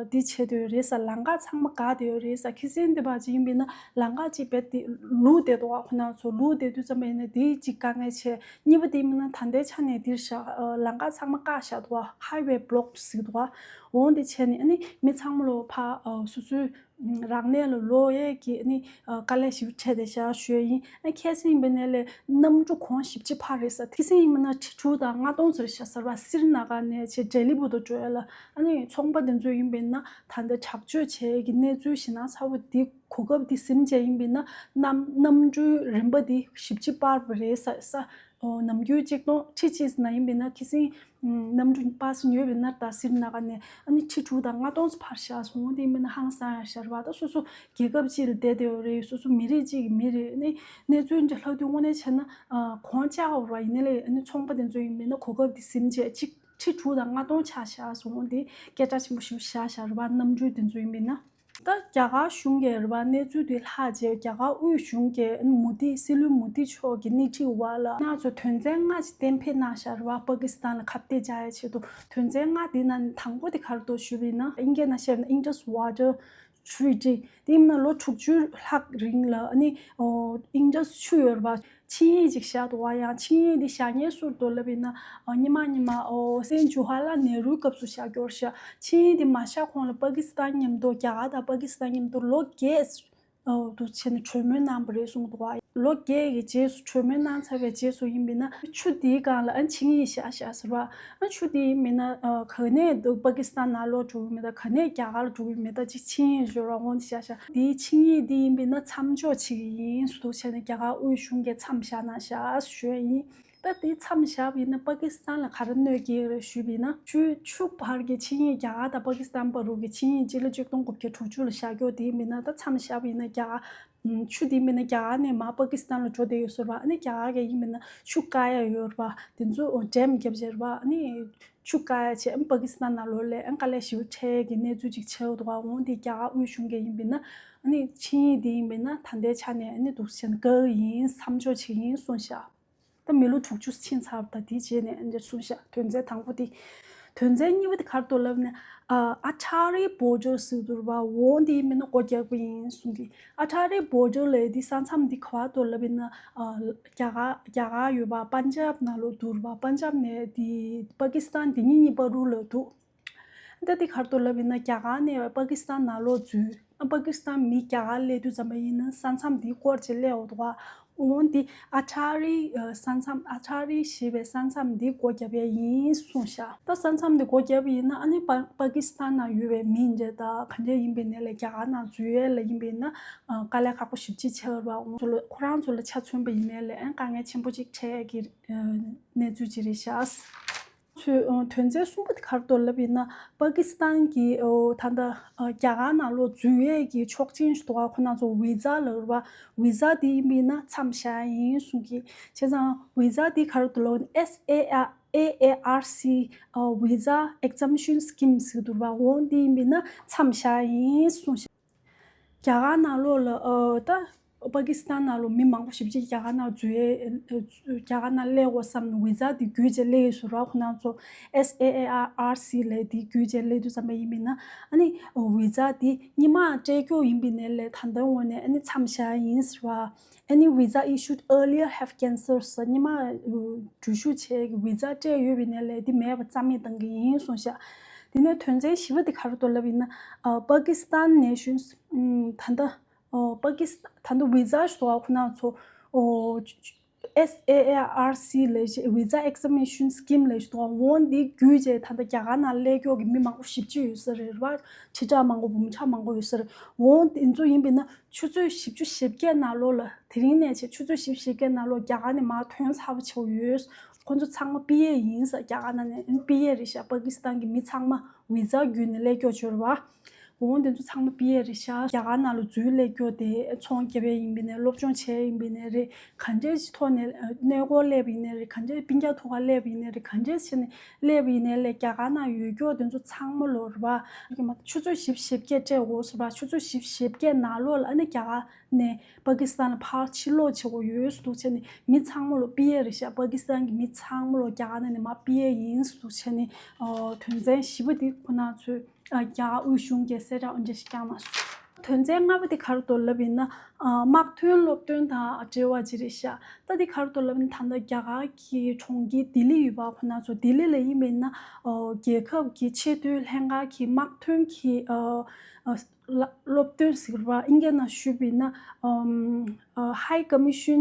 འདི་བྱེད་འདོད་རེད་ས། ལམ་ཁ་ཚང་མ་བཀག་བསྡད་ཡོད་རེད་ས། ཁ་སང་འདི་བ་ཅིག་ཡིན་པས་ན་ལམ་ཁ་ཅིག་རྦད་དེ་ལུག་བསྡད་འདུག་བ། ཁོ་ན་ཚོ་ལུག་བསྡད་དུས་ཙམ་པ་ཡིན་ན་དེ་ཅིག་དཀའ་ངལ་ཆེ། གཉིས་པ་དེ་ཡིན་ན་ད་ལྟའི་ཆ་ནས་འདིར་བཞག་ལམ་ཁ་ཚང་མ་བཀག་བཞག་འདུག་བ། ཧའི་ཝེ་བྷི་ལོག་ཟེར་འདུག་བ། འོང་དེ་བྱས་ནས་ཨ་ནི་མི་ཚང་མ་ལོ་ཕ་སོ་སོའི་རང་གནས་ལ་ལོག་ཡས་ཀྱི་ཨ་ནི་དཀའ་ལས་ཞིག་འཕྲད་བསྡད་ཤག་ཞུ་ཡ་ཡིན། ཨ་ཁ་སང་ཡིན་པའི་ནས་ལས་གནམ་གྲུ་གོང་བཞི་བཅུ་ཕར་རེད་ས། ཁ་སང་ཡིན་པ་ན་ཁྲི་དྲུག་དང་ལྔ་སྟོང་ཙམ་རེད་ཤག་ཟེར་བ། སི་རི་ན་ག་ནས་ཆེ་ལྡི་ལི་བར་དུ་འགྲོ་ཡ་ལ་ཨ་ནི་ཚོང་པ་དེ་ཚོ་ཡིན་པས་ན་ད་ལྟ་དྲག་སྤྱོད་བྱེད་ཡས་ཀྱི་གནས་ཚུལ་ཞེ་ན་ཚ་པོ་འདི་གོ་སྐབས་འདི་ཟིན་བྱས་ཡིན་པས་ན་གནམ་གནམ་གྲུའི་རིན་པ་འདི་བཞི་བཅུ་སྤར་བ་རེད་ས་ས། ཨོ་ནམ་རྒྱུན་གཅིག་སྟོང་ཁྲི་གཅིག་ན་ཡིན་པས་ན་ཁ་སང་གནམ་གྲུ་པ་སེ་ཉོས་པའི་ན་ད་སི་རི་ན་ག་ནས་ཨ་ནི་ཁྲི་དྲུག་དང་ལྔ་སྟོང་ཙམ་ཕར་བཞག་སོང་། དེ་མིན་ན་ཧང་སང་ཡ་ཤར་བ་ད་སོ་སོ་རྒྱལ་ཁབ་གཅིག་ལ་བསྡད་བསྡད་ཡོད་རེད། སོ་སོ་མི་རིགས་གཅིག་གི་མི་རེད། ཨ་ནི་གནས་ཚུལ་འདི་ལྷག་དུས་དངོས་གནས་བྱས་ན་གོང་ཆག་འོར་བ་ཡིན་ནའི་ལས་ཨ་ནི་ཚོང་པ་དེ་ཚོ་ཡིན་པས་ན་གོ་སྐབས་འདི་ཟིན་བྱས་གཅིག་ཁྲི་དྲུག་དང་ལྔ་སྟོང་ཆག་བཞག་སོང་། དེ་སྐད་གྲགས་ཆེན་པོ་ཞིག་བཞག་ཤར་བ་གནམ་གྲུ་དེ་ཚོ་ཡིན་པས་ན། ད་རྒྱ་གར་གཞུང་གིས་རེད་པ། གནས་ཚུལ་དེ་ལྷག་བྱས་རྒྱ་གར་དབུས་གཞུང་གིས་མོ་དི། སྲིད་བློན་མོ་དི་མཆོག་གི་སྣེ་ཁྲིད་འོག་ལ་ང་ཚོ་དོན་ཚན་ལྔ་ཞིག་གཏན་འབེབས་གནང་བཞག་རེད་པ། པ་ཀི་སི་ཐན་ལ་ཁ་གཏད་བཅག་ཡའི་ཆེད་དུ། དོན་ཚན་ལྔ་དེ་ནང་དང་པོ་དེ་ག་རེ་འདུག་ཞུས་པ་ཡིན་ན། དབྱིན་སྐད་ནང་བཤད་ན་Indus Water Treaty། དེ་ཡིན་ན་ལོ་དྲུག་ཅུ་ལྷག་རིང་ལ་ཨ་ནི་ཨོ་Indus ཆུ་ཡོད་རེད་པ། ཆིངས་ཡིག་ཅིག་བཞག་འདུག་པ། ཡང་ཆིངས་ཡིག་འདི་བཞག་མཁན་སུ་རེད་འདུག་ལབ་ཡིན་ན། ཨ། སྔོན་མ་སྔོན་མ་ཨོ་སྲིད་འཛིན་ཇུ་ཧ་ལ་ནེ་རུའི་སྐབས་སུ་བཞག་ཡོད་རེད་ཤག་ཆིངས་ཡིག་འདི་མ་བཞག་གོང་ལ་པ་ཀི་སི་ཐན་མཉམ་དུ། རྒྱ་གར་དང་པ་ཀི་སི་ཐན་མཉམ་དུ་ལོ་བརྒྱད། ཨོ། འདུག་བྱས་ནས་གྲོས་མོལ་གནང་བ་རེད་གསུངས་འདུག་པ། ལོ་བརྒྱད་ཀྱི་རྗེས་སུ། གྲོས་མོལ་གནང་ཚར་བའི་རྗེས་སུ་ཡིན་པ་ཡིན་ན། ཆུ་འདིའི་སྒང་ལ་ཨ་ཆིངས་ཡིག་བཞག་བཞག་ཟེར་བ། ཨ་ཆུ་འདི་ཡིན་པ་ཡིན་ན། ཨ། ག་ནས་འདུག་པ་ཀི་སི་ཐན་ནང་ལོགས་འགྲོ་གི་མེད། ད་ག་ནས་རྒྱ་གར་ལ་འགྲོ་གི་མེད། ད་ཅིག་ཆིངས་ཡིག་ཡོད་རེད་པ། འོ་འདི་བཞག་བཞག་འདིའི་ཆིངས་ཡིག་འདི་ཡིན་པ་ཡིན་ན་མཚམས་འཇོག་བྱེད་ཀྱི་ཡིན་ཟེར་འདུག་བྱས་ནས། རྒྱ་གར་དབུས་གཞུང་གིས་མཚམས་བཞག་གནང་བཞག་ཞུ་ཡ་ཡིན། ད་དེ་མཚམས་བཞག་པ་ཡིན་ན་པ་ཀི་སི་ཐན་ལ་ག་རེ་གནོད་སྐྱེལ་རེད་ཞུས་པ་ཡིན་ན། ཆུ་ཆུ་བར་གྱི་ཆིངས་ཡིག་རྒྱ་གར་དང་པ་ཀི་སི་ཐན་བར་དུ་གི་ཆིངས་ཡིག་སྤྱི་ལོ་ཆིག་སྟོང་དགུ་བརྒྱ་དྲུག་ཅུ་ལ་བཞག་ཡོད། དེ་ཡིན་པ་ཡིན་ན་ད་མཚམས་བཞག་པ་ཡིན་ན། རྒྱ་གར་ཆུ་དེ་ཡིན་པ་ཡིན་ན་རྒྱ་གར་ནས་མར་པ་ཀི་སི་ཐན་ལ་འགྲོ་བསྡད་ཡོད་ཟེར་བ། ཨ་ནི་རྒྱ་གར་གྱི་ཡིན་པ་ཡིན་ན་ཆུ་བཀག་ཡ་ཡོད་རེད་པ། དེ་ཚོ་ཌེམ་བརྒྱབ་བྱས་རེད་པ། ཨ་ནི་ཆུ་བཀག་ཡ་བྱས། ཨ་ནི་པ་ཀི་སི་ཐན་ནང་ལོགས་ལ་ཨ་ནི་དཀའ་ལས་ཞེ་པོ་འཕྲད་ཀྱི་གནས་ཚུལ་ཅིག་ཆགས་འདུག་པ། འོ་དེ་རྒྱ་གར་དབུས་གཞུང་གིས་ཡིན་པ་ཡིན་ན། ཨ་ནི་ཆིངས་ཡིག་དེ་ཡིན་པ་ཡིན་ན་ད་ལྟའི་ཆ་ནས་ཨ་ནི་འདུག་བྱས་ནས་བཀག་གི་ཡིན། མཚམས་འཇོག་བྱེད་ཀྱི་ཡིན་གསུངས་ཤག་ད་མི་ལོ་དྲུག་ཅུ་ཕྱིན་ཚར་བ་དང་དེ་རྗེས་ནས་འདིར་གསུངས་ཤག་དོན་ཚན་དང་པོ་དེ། དོན་ཚན་གཉིས་པ་དེ་ག་རེ་འདུག་ལབ་ན། ཨ། Attari border ཟེར་འདུག་པ། འོ་འདི་མིན་ན་སྒོ་རྒྱག་པ་ཡིན་གསུངས་ཀྱི། Attari border ལབ་ཡ་དེ་ས་མཚམས་འདི་ག་པར་འདུག་ལབ་ཡིན་ན། ཨ། རྒྱ་གར་རྒྱ་གར་ཡོད་པ་པན་ཇབ་ནང་ལོགས་འདུག་པ། པན་ཇབ་ནས་དེ་པ་ཀི་སི་ཐན་དེ་གཉིས་གཉིས་བར་དུ་ལ་འདུག་ད་འདི་ག་རེ་འདུག་ལབ་ཡིན་ན། རྒྱ་གར་ནས་པ་ཀི་སི་ཐན་ནང་ལོགས་འཛུལ། ཨ། པ་ཀི་སི་ཐན་མི་རྒྱ་གར་སླེབས་དུས་ཙམ་པ་ཡིན་ན་ས་མཚམས་འདི་སྐོར་བྱས་སླེབས་འོ་འདུག་པ། འོ་འདི་ཨ་ཊ་རི། ཨ། ས་མཚམས། ཨ་ཊ་རི་ཞེས་པའི་ས་མཚམས་འདི་སྒོ་བརྒྱབ་ཡས་ཡིན་གསུངས་ཤག་ད་ས་མཚམས་འདི་སྒོ་བརྒྱབ་པ་ཡིན་ན་ཨ་ནི་པ་པ་ཀི་སི་ཐན་ནང་ཡོད་པའི་མི་འདྲ་ད་ག་འདྲ་ཡིན་པའི་ནས་ལས་རྒྱ་གར་ནང་འཛུལ་ཡས་ལ་ཡིན་པས་ན། ཨ། དཀའ་ལས་ཁག་པོ་ཞེ་པོ་ཅིག་ཆགས་པ། འོ་ཚོ་ལ་ཁོ་རང་ཚོ་ལ་ཆ་མཚོན་པ་ཡིན་ནའི་ལས་ཨ་དཀའ་ངལ་ཆེན་པོ་ཅིག་འཕྲད་ཀྱི་གནས་ཚུལ་ཅིག་རེད་ཤག་ཚོས། ཨོ། དོན་ཚན་གསུམ་པ་དེ་ག་རེ་འདུག་ལབ་ཡིན་ན། པ་ཀི་སི་ཐན་གྱི། ཨོ། ད་ལྟ། ཨ། རྒྱ་གར་ནང་ལོགས་འཛུལ་ཡས་ཀྱི་ཆོག་མཆན་ཞིག་འདུག་ག་ཁོ་རང་ཚོ་བི་ཛ་ལབ་རེད་པ། བི་ཛ་དེ་ཡིན་པ་ཡིན་ན་མཚམས་བཞག་ཡིན་གསུངས་ཀྱི། བྱས་ཙང་བི་ཛ་དེ་ག་རེ་འདུག་ལབ་ན། S A R A A R C། ཨ། Visa Exemption Scheme ཟེར་གྱི་འདུག་རེད་པ། འོ་དེ་ཡིན་པ་ཡིན་ན་མཚམས་བཞག་ཡིན་གསུངས་ཤག་རྒྱ་གར་ནང་ལོགས་ལ། ཨ། ད་པ་ཀི་སི་ཐན་ནང་ལོགས་མི་མང་པོ་ཞེ་པོ་ཅིག་རྒྱ་གར་ནང་འཛུལ་ཡས། ཨ། རྒྱ་གར་ནང་སླེབས་དགོས་བསམ་ནས་བི་ཛ་དེ་བརྒྱུད་བྱས་སླེབས་ཡོད་ཟེར་བ། ཁོ་རང་ཚོ་S A A R C ལབ་དེ་བརྒྱུད་བྱས་སླེབས་དུས་ཙམ་པ་ཡིན་པ་ཡིན་ན། ཨ་ནི་བི་ཛ་དེ་སྔོན་མ་སྤྲད་རྒྱུ་ཡིན་པ་ཡིན་ནའི་ལས་ད་ལྟའི་ངོས་ནས་ཨ་ནི་མཚམས་བཞག་ཡིན་ཟེར་བ། Any visa issued earlier have cancelled ཟེར། སྔོན་མ་འགྲུལ་བཞུད་བྱས་ཀྱི་བི་ཛ་སྤྲད་ཡོད་པ་ཡིན་ནའི་ལས་དེ་མེད་པ་རྩ་མེད་བཏང་གི་ཡིན་གསུངས་ཤག་དེ་ནས་དོན་ཚན་བཞི་པ་དེ་ག་རེ་འདུག་ལབ་ཡིན་ན། ཨ། Pakistan nations ད་ལྟ། ཨོ། པ་ཀི་སི། ད་དུང་བི་ཛ་ཞིག་འདུག་ག་ཁོ་རང་ཚོ། ཨོ། S A A R C ལབ་ཞིག Visa Exemption Scheme ལབ་ཞིག་འདུག་ག་འོ་འདི་བརྒྱུད་བྱས་ད་ལྟ་རྒྱ་གར་ནང་སླེབས་མཁན་གྱི་མི་མང་པོ་ཞེ་པོ་ཅིག་ཡོད་ས་རེད་པ། ཁྲི་ཕྲག་མང་པོ་འབུམ་ཕྲག་མང་པོ་ཡོད་ས་རེད། འོ་དེ་ཚོ་ཡིན་པས་ན་ཆུ་ཚོད་བཞི་བཅུ་ཞེ་བརྒྱད་ནང་ལོགས་ལ། དེ་རིང་ནས་བྱས་ཆུ་ཚོད་བཞི་བཅུ་ཞེ་བརྒྱད་ནང་ལོགས་རྒྱ་གར་ནས་མར་ཐོན་ཚར་བ་ཆགས་ཡོད། ཁོ་ཚོ་ཚང་མ་པི་ཨར་ཡིན་ས། རྒྱ་གར་ནང་ནས་པི་ཨར་རེད་ཤག་པ་ཀི་སི་ཐན་གྱི་མི་ཚང་མ་བི་ཛ་བརྒྱུད་ནས་སླེབས་མཁན་ཡོད་རེད་པ། འོ་དེ་ཚོ་ཚང་མ་པི་ཨར་རེད་ཤག་རྒྱ་གར་ནང་ལ་འཛུལ་སླེབས་མཁན་དེ་ཚོང་རྒྱག་པ་ཡིན་པ་ཡིན་ནའི། སློབ་སྦྱོང་བྱས་ཡིན་པ་ཡིན་ནའི་རེད། ག་འདྲས་ཀྱི་ཐོག་ནས་གནས་སྐོར་སླེབས་པ་ཡིན་ནའི་རེད། ག་འདྲས་སྤུན་ཀྱག་ཐུག་ག་སླེབས་པ་ཡིན་ནའི་རེད། ག་འདྲས་བྱས་ནས་སླེབས་པ་ཡིན་ནའི་ལས་རྒྱ་གར་ནང་ཡོད་མཁན་དེ་ཚོ་ཚང་མ་ལོ་རེད་པ། ཆུ་ཚོད་བཞི་བཅུ་ཞེ་བརྒྱད་སྤྲད་དགོས་ཟེར་བ། ཆུ་ཚོད་བཞི་བཅུ་ཞེ་བརྒྱད་ནང་ལོགས་ལ་ཨ་ནི་རྒྱ་གར་ནས་པ་ཀི་སི་ཐན་ལ་ཕར་ཕྱིར་ལོག་བྱེད་དགོས་ཡོད་ཟེར་འདུག་བྱས་ནས་མི་ཚང་མ་ལོ་པི་ཨར་རེད་ཤག་པ་ཀི་སི་ཐན་གྱི་མི་ཚང་མ་ལོ་རྒྱ་གར་ནང་ནས་མར་པི་ཨར་ཡིན་ཟེར་འདུག་བྱས་ནས། ཨོ། དོན་ཚན་བཞི་པ་འདི་ཁོ་ན་ཚོས། ཨ། རྒྱ་གར་དབུས་གཞུང་གིས་གསལ་བསྒྲགས་འདི་འདྲ་ཞིག་བསྐྱངས་གནང་སོང་། དོན་ཚན་ལྔ་པ་འདི་ག་རེ་འདུག་ལབ་ཡིན་ན། ཨ། དམག་དོན་སློབ་སྟོན་དང་འབྲེལ་བ་ཅིག་རེད་ཤག་ད་འདི་ག་རེ་འདུག་ལབ་ཡིན་ན། ད་ལྟ་རྒྱ་གར་གྱི་གྲོང་ཁྱེར་ལྡི་ལི་ཡོད་པ། ཁོ་ན་ཚོ་ལྡི་ལི་ལ་ཡིན་པ་ཡིན་ན། ཨོ། རྒྱལ་ཁབ་ཀྱི་ཆེས་མཐོའི་ལྷན་ཁང་གི་དམག་དོན་གྱི། ཨ། ཨ། སློབ་སྟོན་ཟེར་བ། ཨིན་སྐད་ནང་ཞུས་པ་ཡིན་ན། ཨམ། ཨ། High Commission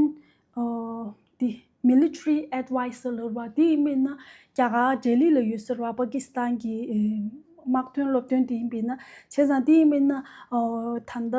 ཨོ། འདི་Military Advisor ལབ་པ་འདི་ཡིན་པས་ན་རྒྱ་གར་ལྡི་ལི་ལ་ཡོད་ཟེར་བ། པ་ཀི་སི་ཐན་གྱི། ཨེ། དམག་དོན་སློབ་སྟོན་འདི་ཡིན་པས་ན། བྱས་ཙང་འདི་ཡིན་པས་ན། ཨོ། ད་ལྟ་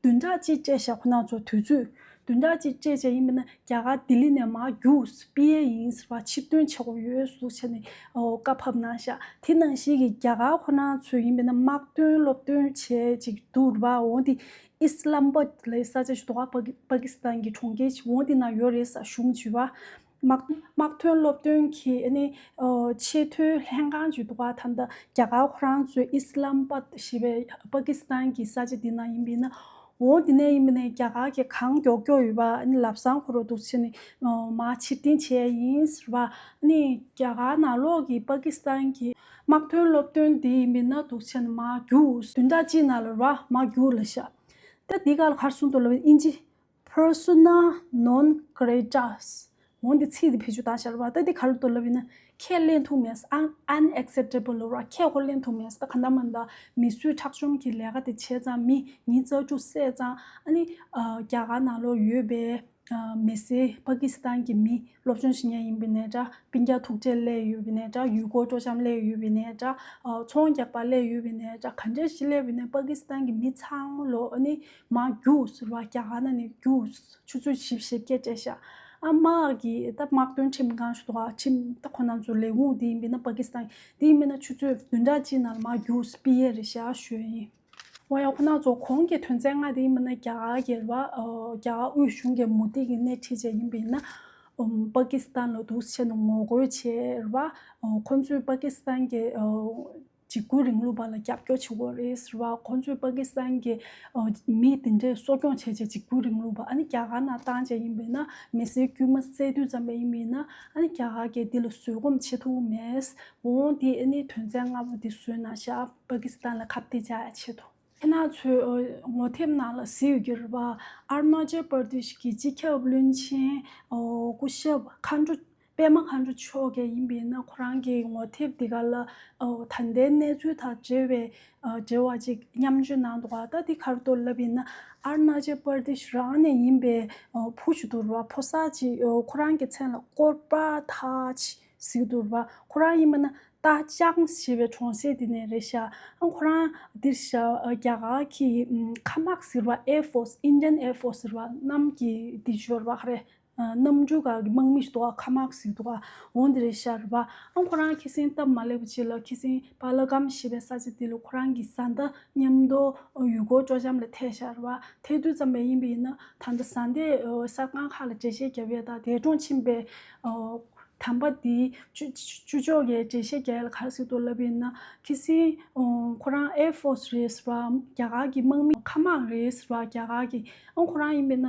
བདུན་ཕྲག་གཅིག་སྤྲད་བཞག་ཁོ་ན་ཚོ་དུས་ཚོད་བདུན་ཕྲག་གཅིག་སྤྲད་བྱས་ཡིན་པས་ན་རྒྱ་གར་ལྡི་ལི་ནས་མར་རྒྱུགས་པི་ཨར་ཡིན་ཟེར་བ། ཕྱིར་ཐོན་བྱེད་དགོས་ཡོད་ཟེར་བྱས་ནས། ཨོ། བཀའ་ཕབ་གནང་བཞག་དེ་ནང་བཞིན་གྱི་རྒྱ་གར་ཁོ་ན་ཚོ་ཡིན་པས་ན་དམག་དོན་སློབ་སྟོན་བྱས་ཅིག་འདུག་རེད་པ། འོ་འདི། ཨི་སི་ལམ་བྷད་ལབ་ས་ཆ་ཞིག་འདུག་ག་པ་ཀི་པ་ཀི་སི་ཐན་གྱི་གྲོང་ཁྱེར་ཞིག་འོ་དེ་ན་ཡོད་རེད་ས་གཞུང་བྱས་པ། དམག་དམག་དོན་སློབ་སྟོན་གྱི་ཨ་ནི་ཨོ་ཆེས་མཐོའི་ལྷན་ཁང་ཅིག་འདུག་ག་ད་ལྟ་རྒྱ་གར་ཁོ་རང་ཚོའི་ཨི་སི་ལམ་པད་ཞེས་པའི་པ་ཀི་སི་ཐན་གྱི་ས་ཆ་འདི་ན་ཡིན་པས་ན། འོ་འདི་ནས་ཡིན་པས་ན་རྒྱ་གར་གྱི་གང་མགྱོགས་མགྱོགས་ཡོད་པ་ཨ་ནི་ལམ་སང་ཁོ་རང་འདུག་བྱས་ནས་ཨོ་མར་ཕྱིར་འཐེན་བྱས་ཡིན་ཟེར་བ། ཨ་ནི་རྒྱ་གར་ནང་ལོགས་ཀྱི་པ་ཀི་སི་ཐན་གྱི་དམག་དོན་སློབ་སྟོན་འདི་ཡིན་པས་ན་འདུག་བྱས་ནས་མར་རྒྱུགས། བདུན་ཕྲག་གཅིག་ནང་ལ་ར་མར་རྒྱུགས་ལབ་ཤག་ད་འདི་ག་ལ་ག་རེ་གསུངས་འདུག་ལབ་པ་ཡིན་ན། Persona non grata། འོ་འདི་ཚིག་འདི་བེད་སྤྱོད་བཏང་ཤག་ར་བ། ད་འདི་ག་རེ་འདུག་ལབ་ཡིན་ན། ཁས་ལེན་ཐུབ་མེད། un- unacceptable ར། ཁས་ཁོ་ལེན་ཐུབ་མེད། ད་ག་འདྲ་མ་འདྲ་མི་གསོད་ཁྲག་སྦྱོར་གྱི་ལས་ཀ་དེ་བྱས་ཙང་མི་ཉིས་རྩ་དྲུག་བསད་ཙང་ཨ་ནི་ཨ་རྒྱ་གར་ནང་ལོགས་ཡོད་པའི་ཨ་མི་སེར་པ་ཀི་སི་ཐན་གྱི་མི་སློབ་སྦྱོང་བྱེད་མཁན་ཡིན་པ་ཡིན་ནའི་འདྲ། སྤུན་ཀྱག་ཐུག་འཕྲད་སླེབས་ཡོད་པ་ཡིན་ནའི་འདྲ། ཡུལ་སྐོར་སྤྲོ་འཆམ་སླེབས་ཡོད་པ་ཡིན་ནའི་འདྲ། ཨ་ཚོང་རྒྱག་པ་སླེབས་ཡོད་པ་ཡིན་ནའི་འདྲ། ག་འདྲ་ཞིག་སླེབས་པ་ཡིན་ནའི་པ་ཀི་སི་ཐན་གྱི་མི་ཚང་མ་ལོ་ཨ་ནི་མར་རྒྱུགས་ཟེར་བ། རྒྱ་གར་ནང་ནས་རྒྱུགས། ཆུ་ཚོད་བཞི་བཅུ་ཞེ་བརྒྱད་སྤྲད་ཤག་ཨ་དམག་གི་ད་དམག་དོན་ཁྲིམས་ཁང་ཞིག་འདུག་ག་ཁྲིམས་ད་ཁོ་རང་ཚོ་ལས་ཁུངས་དེ་ཡིན་པས་ན་པ་ཀི་སི་ཐན་དེ་ཡིན་པས་ན་ཆུ་ཚོད་བདུན་ཕྲག་གཅིག་ནང་ལ་མར་རྒྱུགས་པི་ཨེ་རེད་ཤག་ཞུ་ཡ་ཡིན། འོ་ཡ། ཁོ་རང་ཚོ་གོང་གི་དོན་ཚན་ལྔ་དེ་ཡིན་པས་ན་རྒྱ་གར་གྱི་རེད་བ། ཨོ་རྒྱ་གར་དབུས་གཞུང་གི་མུ་ཏིག་གི་སྣེ་ཁྲིད་བྱས་ཡིན་པས་ན། ཨོམ་པ་ཀི་སི་ཐན་ལ་འདུག་བྱས་ནས་ངོ་རྒོལ་བྱས་རེད་བ། ཨོ་ཁོ་ཚོས་པ་ཀི་སི་ཐན་གྱི་ཨོ་འཇིགས་སྐུལ་རིང་ལུགས་པ་ལ་རྒྱབ་སྐྱོར་བྱེད་ཀྱི་ཡོད་རེད་ཟེར་བ། ཁོ་ཚོས་པ་ཀི་སི་ཐན་གྱི་ཨོ་མི་དེ་འདྲས་གསོ་སྐྱོང་བྱས་བྱས་འཇིགས་སྐུལ་རིང་ལུགས་པ་ཨ་ནི་རྒྱ་གར་ནང་བཏང་བྱས་ཡིན་པས་ན་མི་སེར་དཀྱུས་མ་བསད་དུས་ཙམ་པ་ཡིན་པས་ན་ཨ་ནི་རྒྱ་གར་གྱིས་འདི་ལ་བཟོད་སྒོམ་བྱེད་ཐུབ་མེད། འོང་འདི་ཨ་ནི་དོན་ཚན་ལྔ་པོ་འདི་བཟོས་གནང་ཤག་པ་ཀི་སི་ཐན་ལ་ཁ་གཏད་བཅག་ཡ་ཆེད་དུ། ཁྱེད་རང་ཚོས་ཨོ་ངོ་དེབ་ནང་ལ་གཟིགས་ཡོད་ཀྱི་རེད་བ། ཨ་རུ་ན་ཅལ་པར་དེ་ཤི་གི་སྤྱི་ཁྱབ་བློན་ཆེན་ཨོ་སྐུ་ཞབས་མཁའ་འགྲོ་པད་མ་མཁའ་འགྲོ་མཆོག་གིས་ཡིན་པས་ན་ཁོ་རང་གི་ངོ་དེབ་འདི་ག་ལ་ཨོ་ད་ལྟའི་གནས་ཚུལ་དང་འབྲེལ་བའི་ཨོ་འབྲེལ་བ་ཅིག་མཉམ་སྤྱོད་གནང་འདུག་ག་ད་འདི་ག་རེ་འདུག་ལབ་ཡིན་ན། ཨ་རུ་ན་ཅལ་པར་དེ་ཤི་རང་ནས་ཡིན་པའི་ཨོ་བུ་ཞིག་འདུག་རེད་བ། ཕོ་གསར་ཅིག་ཨོ་ཁོ་རང་གི་མཚན་ལ་ཀོར་པ་ཐ་ཅི་ཟེར་གྱི་འདུག་རེད་བ། ཁོ་རང་ཡིན་པ་ན་ཏཱ་ཅང་ཞེས་པའི་གྲོང་གསེབ་དེ་ནས་རེད་ཤག་ཨ་ཁོ་རང་འདིར་ཤག་རྒྱ་གར་གྱི་ཨམ་མཁའ་དམག་ཟེར་བ། Air Force, Indian Air Force ཟེར་བ། གནམ་གྱི་འདི་ཞོར་བ་ཧ་རེ། ཨ་གནམ་གྲུ་ག་གི་དམག་མི་ཞིག་འདུག་ག་མཁའ་དམག་ཟེར་འདུག་ག་འོ་འདི་རེད་ཤག་རེད་བ། ཨ་ཁོ་རང་ཁ་སང་སྟབས་མ་ལེགས་པ་ཅིག་ལ་ཁ་སང་པ་ལ་ཀམ་ཞེས་པའི་ས་ཆ་འདི་ལ་ཁོ་རང་གི་བཟའ་ཟླ་མཉམ་དུ་ཡུལ་སྐོར་སྤྲོ་འཆམ་ལ་ཐད་ཤག་རེད་བ། ཐད་དུས་ཙམ་པ་ཡིན་པ་ཡིན་ན་ད་ལྟ་བཟའ་ཟླས་གསར་ཁང་ཁག་ལ་འགྲེལ་བཤད་བརྒྱབ་ཡས་དང་འདས་གྲོངས་ཕྱིན་པའི་དམ་པ་འདིའི་ཅུ་ཅུ་ཅོག་གིས་འགྲེལ་བཤད་རྒྱག་ཡ་ལ་ག་རེ་ཟེར་འདུག་ལབ་ཡིན་ན། ཁ་སང་ཁོ་རང་Air Force རེད་ཟེར་བ། རྒྱ་གར་གྱི་དམག་མི་མཁའ་དམག་རེད་ཟེར་བ། རྒྱ་གར་གྱི་ཨང་ཁོ་རང་ཡིན་པས་ན་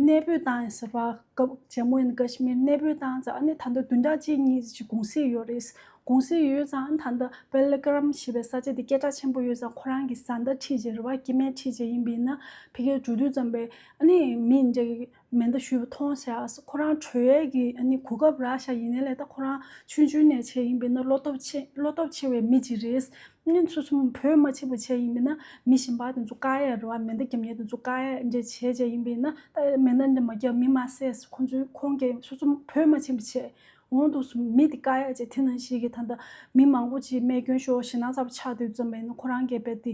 གནས་སྤོས་བཏང་ཡིན་ཟེར་བ། སྐབས་ཇམ་མུ་ཨེན་ཀ་ཤི་མིར་གནས་སྤོས་བཏང་ཙང་ཨ་ནི་ད་ལྟ་བདུན་ཕྲག་གཅིག་གཉིས་ཅིག་གུང་སེང་ཡོད་རེད། གུང་སེང་ཡོད་ཙང་ཨ་ནི་ད་ལྟ་པེ་ལ་ཀ་རམ་ཞེས་པའི་ས་ཆ་དེ་སྐད་གྲགས་ཆེན་པོ་ཡོད་ཙང་ཁོ་རང་གི་བཟའ་ཟླ་ཁྲིད་བྱས་རེད་བ། སྐྱེ་དམན་ཁྲིད་བྱས་ཡིན་པས་ན་ཕ་གིར་འགྲོ་དུས་ཙམ་པས་ཨ་ནི་མི་འདྲ་མེ་མདའ་གཞུས་པ་མཐོང་ཤག་ཁོ་རང་བྲོས་ཡས་ཀྱི་ཨ་ནི་གོ་སྐབས་རག་ཤག་ཡིན་ནའི་ལས་ད་ཁོ་རང་ཆུང་ཆུང་ནས་བྱས་ཡིན་པས་ན་བློ་སྟོབས་ཆེ་བློ་སྟོབས་ཆེ་བའི་མི་ཅིག་རེད། ཨ་ནི་ཚུར་ཚུར་བོད་མ་ཕྱིན་པ་བྱས་ཡིན་པས་ན་མི་གཞན་པ་དེ་ཚོ་བཀག་ཡས་རེད་བ། མེ་མདའ་རྒྱབ་མཁན་དེ་ཚོ་བཀག་ཡས་འདྲ་བྱས་བྱས་ཡིན་པས་ན་ད་མེ་མདའ་འདྲ་མ་རྒྱབ། མི་མ་བསད། ཁོང་ཚོས་ཁོང་གིས་ཚུར་ཚུར་བོད་མ་ཕྱིན་པ་བྱས། འོང་འདུག་སེ་མི་དེ་བཀག་ཡ་བྱས། དེ་ནང་བཞིན་གྱི་ད་ལྟ་མི་མང་པོ་ཅིག་རྨས་སྐྱོན་ཤོར་ཞེད་སྣང་ཚ་པོ་ཆགས་དུས་ཙམ་པ་ཡིན་ན་ཁོ་རང་གིས་རྦད་དེ་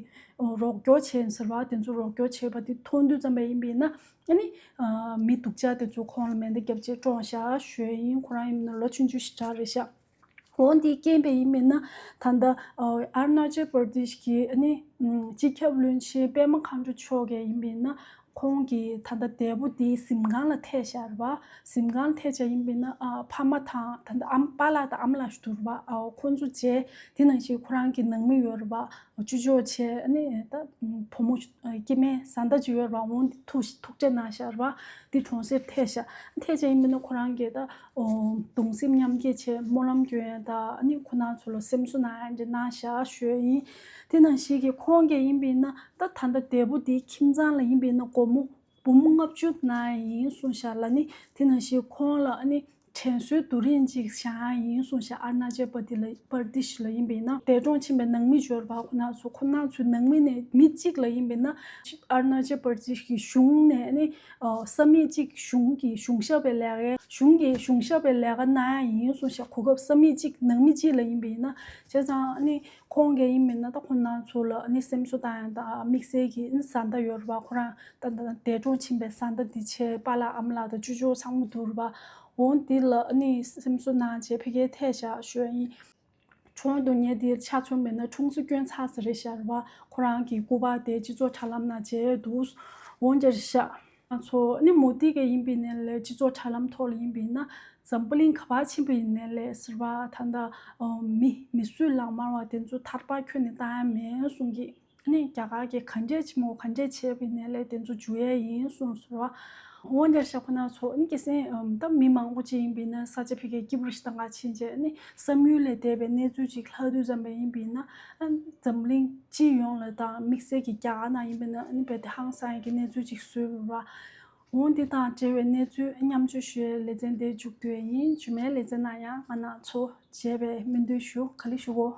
རོགས་སྐྱོར་བྱས་ཟེར་བ། དེ་ཚོ་རོགས་སྐྱོར་བྱས་པ་དེ་མཐོང་དུས་ཙམ་པ་ཡིན་པས་ན་ཨ་ནི་མི་སྡུག་ཅག་དེ་ཚོ་ཁོང་ལ་མེ་མདའ་བརྒྱབ་བྱས་བཀྲོངས་ཤག་ཞུ་ཡ་ཡིན། ཁོ་རང་ཡིན་ན་ལོ་ཆུང་ཆུང་ཞེ་དྲག་རེད་ཤག་འོ་འདི་རྐྱེན་པས་ཡིན་པས་ན་ད་ལྟ་ཨ་རུ་ན་ཅལ་པར་དེཤ་གི་ཨ་ནི་སྤྱི་ཁྱབ་བློན་ཆེན་པད་མ་མཁའ་འགྲོ་མཆོག་གིས་ཡིན་པས་ན། ཁོང་གིས་ད་ལྟ་འདས་པོ་འདི་གཟིམ་ཁང་ལ་ཐད་བཞག་རེད་པ། གཟིམ་ཁང་ལ་ཐད་བཞག་ཡིན་པས་ན་ཨ་ཕ་མ་དང་ད་ལྟ་ཨམ་པཱ་ལགས་དང་ཨ་མ་ལགས་ཞིག་འདུག་རེད་པ། ཨ་ཁོང་ཚོ་བྱས། དེ་ནང་བཞིན་ཁོ་རང་གི་ནང་མི་ཡོད་རེད་པ། ཅོ་ཅོ་བྱས་ཨ་ནི་ད་བུ་མོ་སྐྱེ་དམན་བཟའ་ཟླ་ཅིག་ཡོད་རེད་པ། འོང་ཐུག་ཐུག་འཕྲད་གནང་བཞག་རེད་པ། འདི་གྲོང་གསེབ་ཐད་བཞག་ཐད་བཞག་ཡིན་པས་ན་ཁོ་རང་གིས་ད་གདུང་སེམས་མཉམ་སྐྱེད་བྱས་སྨོན་ལམ་སྐྱོན་ཡ་དང་ཨ་ནི་ཁོ་རང་ཚོ་ལ་སེམས་གསོ་གནང་ཡ་འདྲ་གནང་བཞག་ཞུ་ཡ་ཡིན། དེ་ནང་བཞིན་གྱི་ཁོང་གིས་ཡིན་པས་ན། ད་ད་ལྟ་འདས་པོ་དེའི་ཁྱིམ་ཚང་ལ་ཡིན་པས་ན་སྒོར་མོ་འབུམ་ལྔ་བཅུ་གནང་ཡ་ཡིན་གསུངས་ཤག་ལ་ནི་དེ་ནང་བཞིན་ཁོང་ལ་ཨ་ནི་དྲན་གསོའི་བསྡུར་རིན་ཅིག་བཞག་ཡ་ཡིན་གསུངས་ཤག་ཨ་རུ་ན་ཅལ་པར་དེ་ལ་པར་དེཤ་ལ་ཡིན་པས་ན་འདས་གྲོངས་ཕྱིན་པའི་ནང་མི་འབྱོར་བ་ཁོ་ན་ཚོ་ཁོ་ན་ཚོའི་ནང་མི་ནས་མི་གཅིག་ལ་ཡིན་པས་ན་ཨ་རུ་ན་ཅལ་པར་དེཤ་གི་གཞུང་ནས་ཨ་ནི་ས་མིག་གཅིག་གཞུང་གི་གཞུང་ཞབས་པའི་ལས་ཀའི་གཞུང་གི་གཞུང་ཞབས་པའི་ལས་ཀ་གནང་ཡ་ཡིན་གསུངས་ཤག་གོ་སྐབས་ས་མིག་གཅིག་ནང་མི་གཅིག་ལ་ཡིན་པས་ན་བྱས་ཙང་ཨ་ནི། ཁོང་གིས་ཡིན་མིན་ན་ད་ཁོང་རྣམ་ཚོ་ལ་ནི་སེམས་གསོ་བཏང་ཡ་དང་དམིགས་བསལ་གྱི་བཟའ་ཟླ་ཡོད་རེད་པ། ཁོ་རང་ད་ད་འདས་གྲོངས་ཕྱིན་པའི་བཟའ་ཟླ་འདི་བྱས་པཱ་ལགས་ཨ་མ་ལགས་དང་ཅོ་ཅོ་ཚང་མ་འདུག་རེད་པ། འོ་འདི་ལ་ནི་སེམས་གསོ་གནང་བྱས་ཕ་གིར་ཐད་བཞག་ཞུ་ཡ་ཡིན། གྲོངས་འདུག་ཉེ་འདིར་ཆ་མཚོན་མེད་ན་འཁྲུངས་ས་དཀོན་མཆོག་ས་རེད་ཤག་རེད་པ། ཁོ་རང་གི་སྐུ་པར་དེ་སྤྱི་ཚོགས་དྲ་ལམ་ནང་མཇལ་འདུག་འོ་འདྲ་རེད་ཤག་ང་ཚོ་ནི་མུ་མཐུད་ཀྱི་ཡིན་པའི་ནས་ལས་སྤྱི་ཚོགས་དྲ་ལམ་ཐོག་ལ་ཡིན་པའི་ན་འཛམ་བུ་གླིང་ག་པར་ཕྱིན་པའི་ནས་ལས་ཟེར་བ་ད་ལྟ་མི་མི་གསོད་ལག་དམར་བ་དེ་ཚོ་ཐར་པ་ཁྱོན་ནས་བཏང་ཡ་མེད་གསུང་གི། ནི་རྒྱ་གར་གྱི་ག་འདྲས་ཆེན་མོ་ག་འདྲས་བྱས་པའི་ནས་ལས་དེ་ཚོ་འཇུ་ཡས་ཡིན་གསུངས་སོ། འོན་ཀྱང་ཤ་ཁོ་ན་ཚོ་ནི་ཁ་སང་ད་མི་མང་པོ་ཅིག་ཡིན་པའི་ན་ས་ཆ་ཕ་གིའི་སྐྱིད་པོ་ཞིག་དང་ག་ཕྱིན་རྗེས་ནི་བསམ་ཡུལ་ལས་འདས་པའི་གནས་ཚུལ་ཅིག་ལྷག་དུས་ཙམ་པ་ཡིན་པའི་ན་འཛམ་གླིང་སྤྱི་ཡོངས་ལ་དང་དམིགས་བསལ་གྱི་རྒྱ་གར་ནང་ཡིན་པའི་ན་ནི་རྦད་དེ་ཧང་སང་ཡ་གི་གནས་ཚུལ་ཅིག་བཟོས་ཡོད་པ། འོང་འདི་དང་འབྲེལ་བའི་གནས་ཚུལ་མཉམ་སྤྱོད་ཞུ་ཡའི་ལེ་ཚན་དེ་མཇུག་བསྡུ་ཡ་ཡིན། རྗེས་མའི་ལེ་ཚན་ནང་ཡང་ང་རང་ཚོ་མཇལ་བའི་སྨོན་འདུན་ཞུ། ག་ལེ་ཞུ་གོ།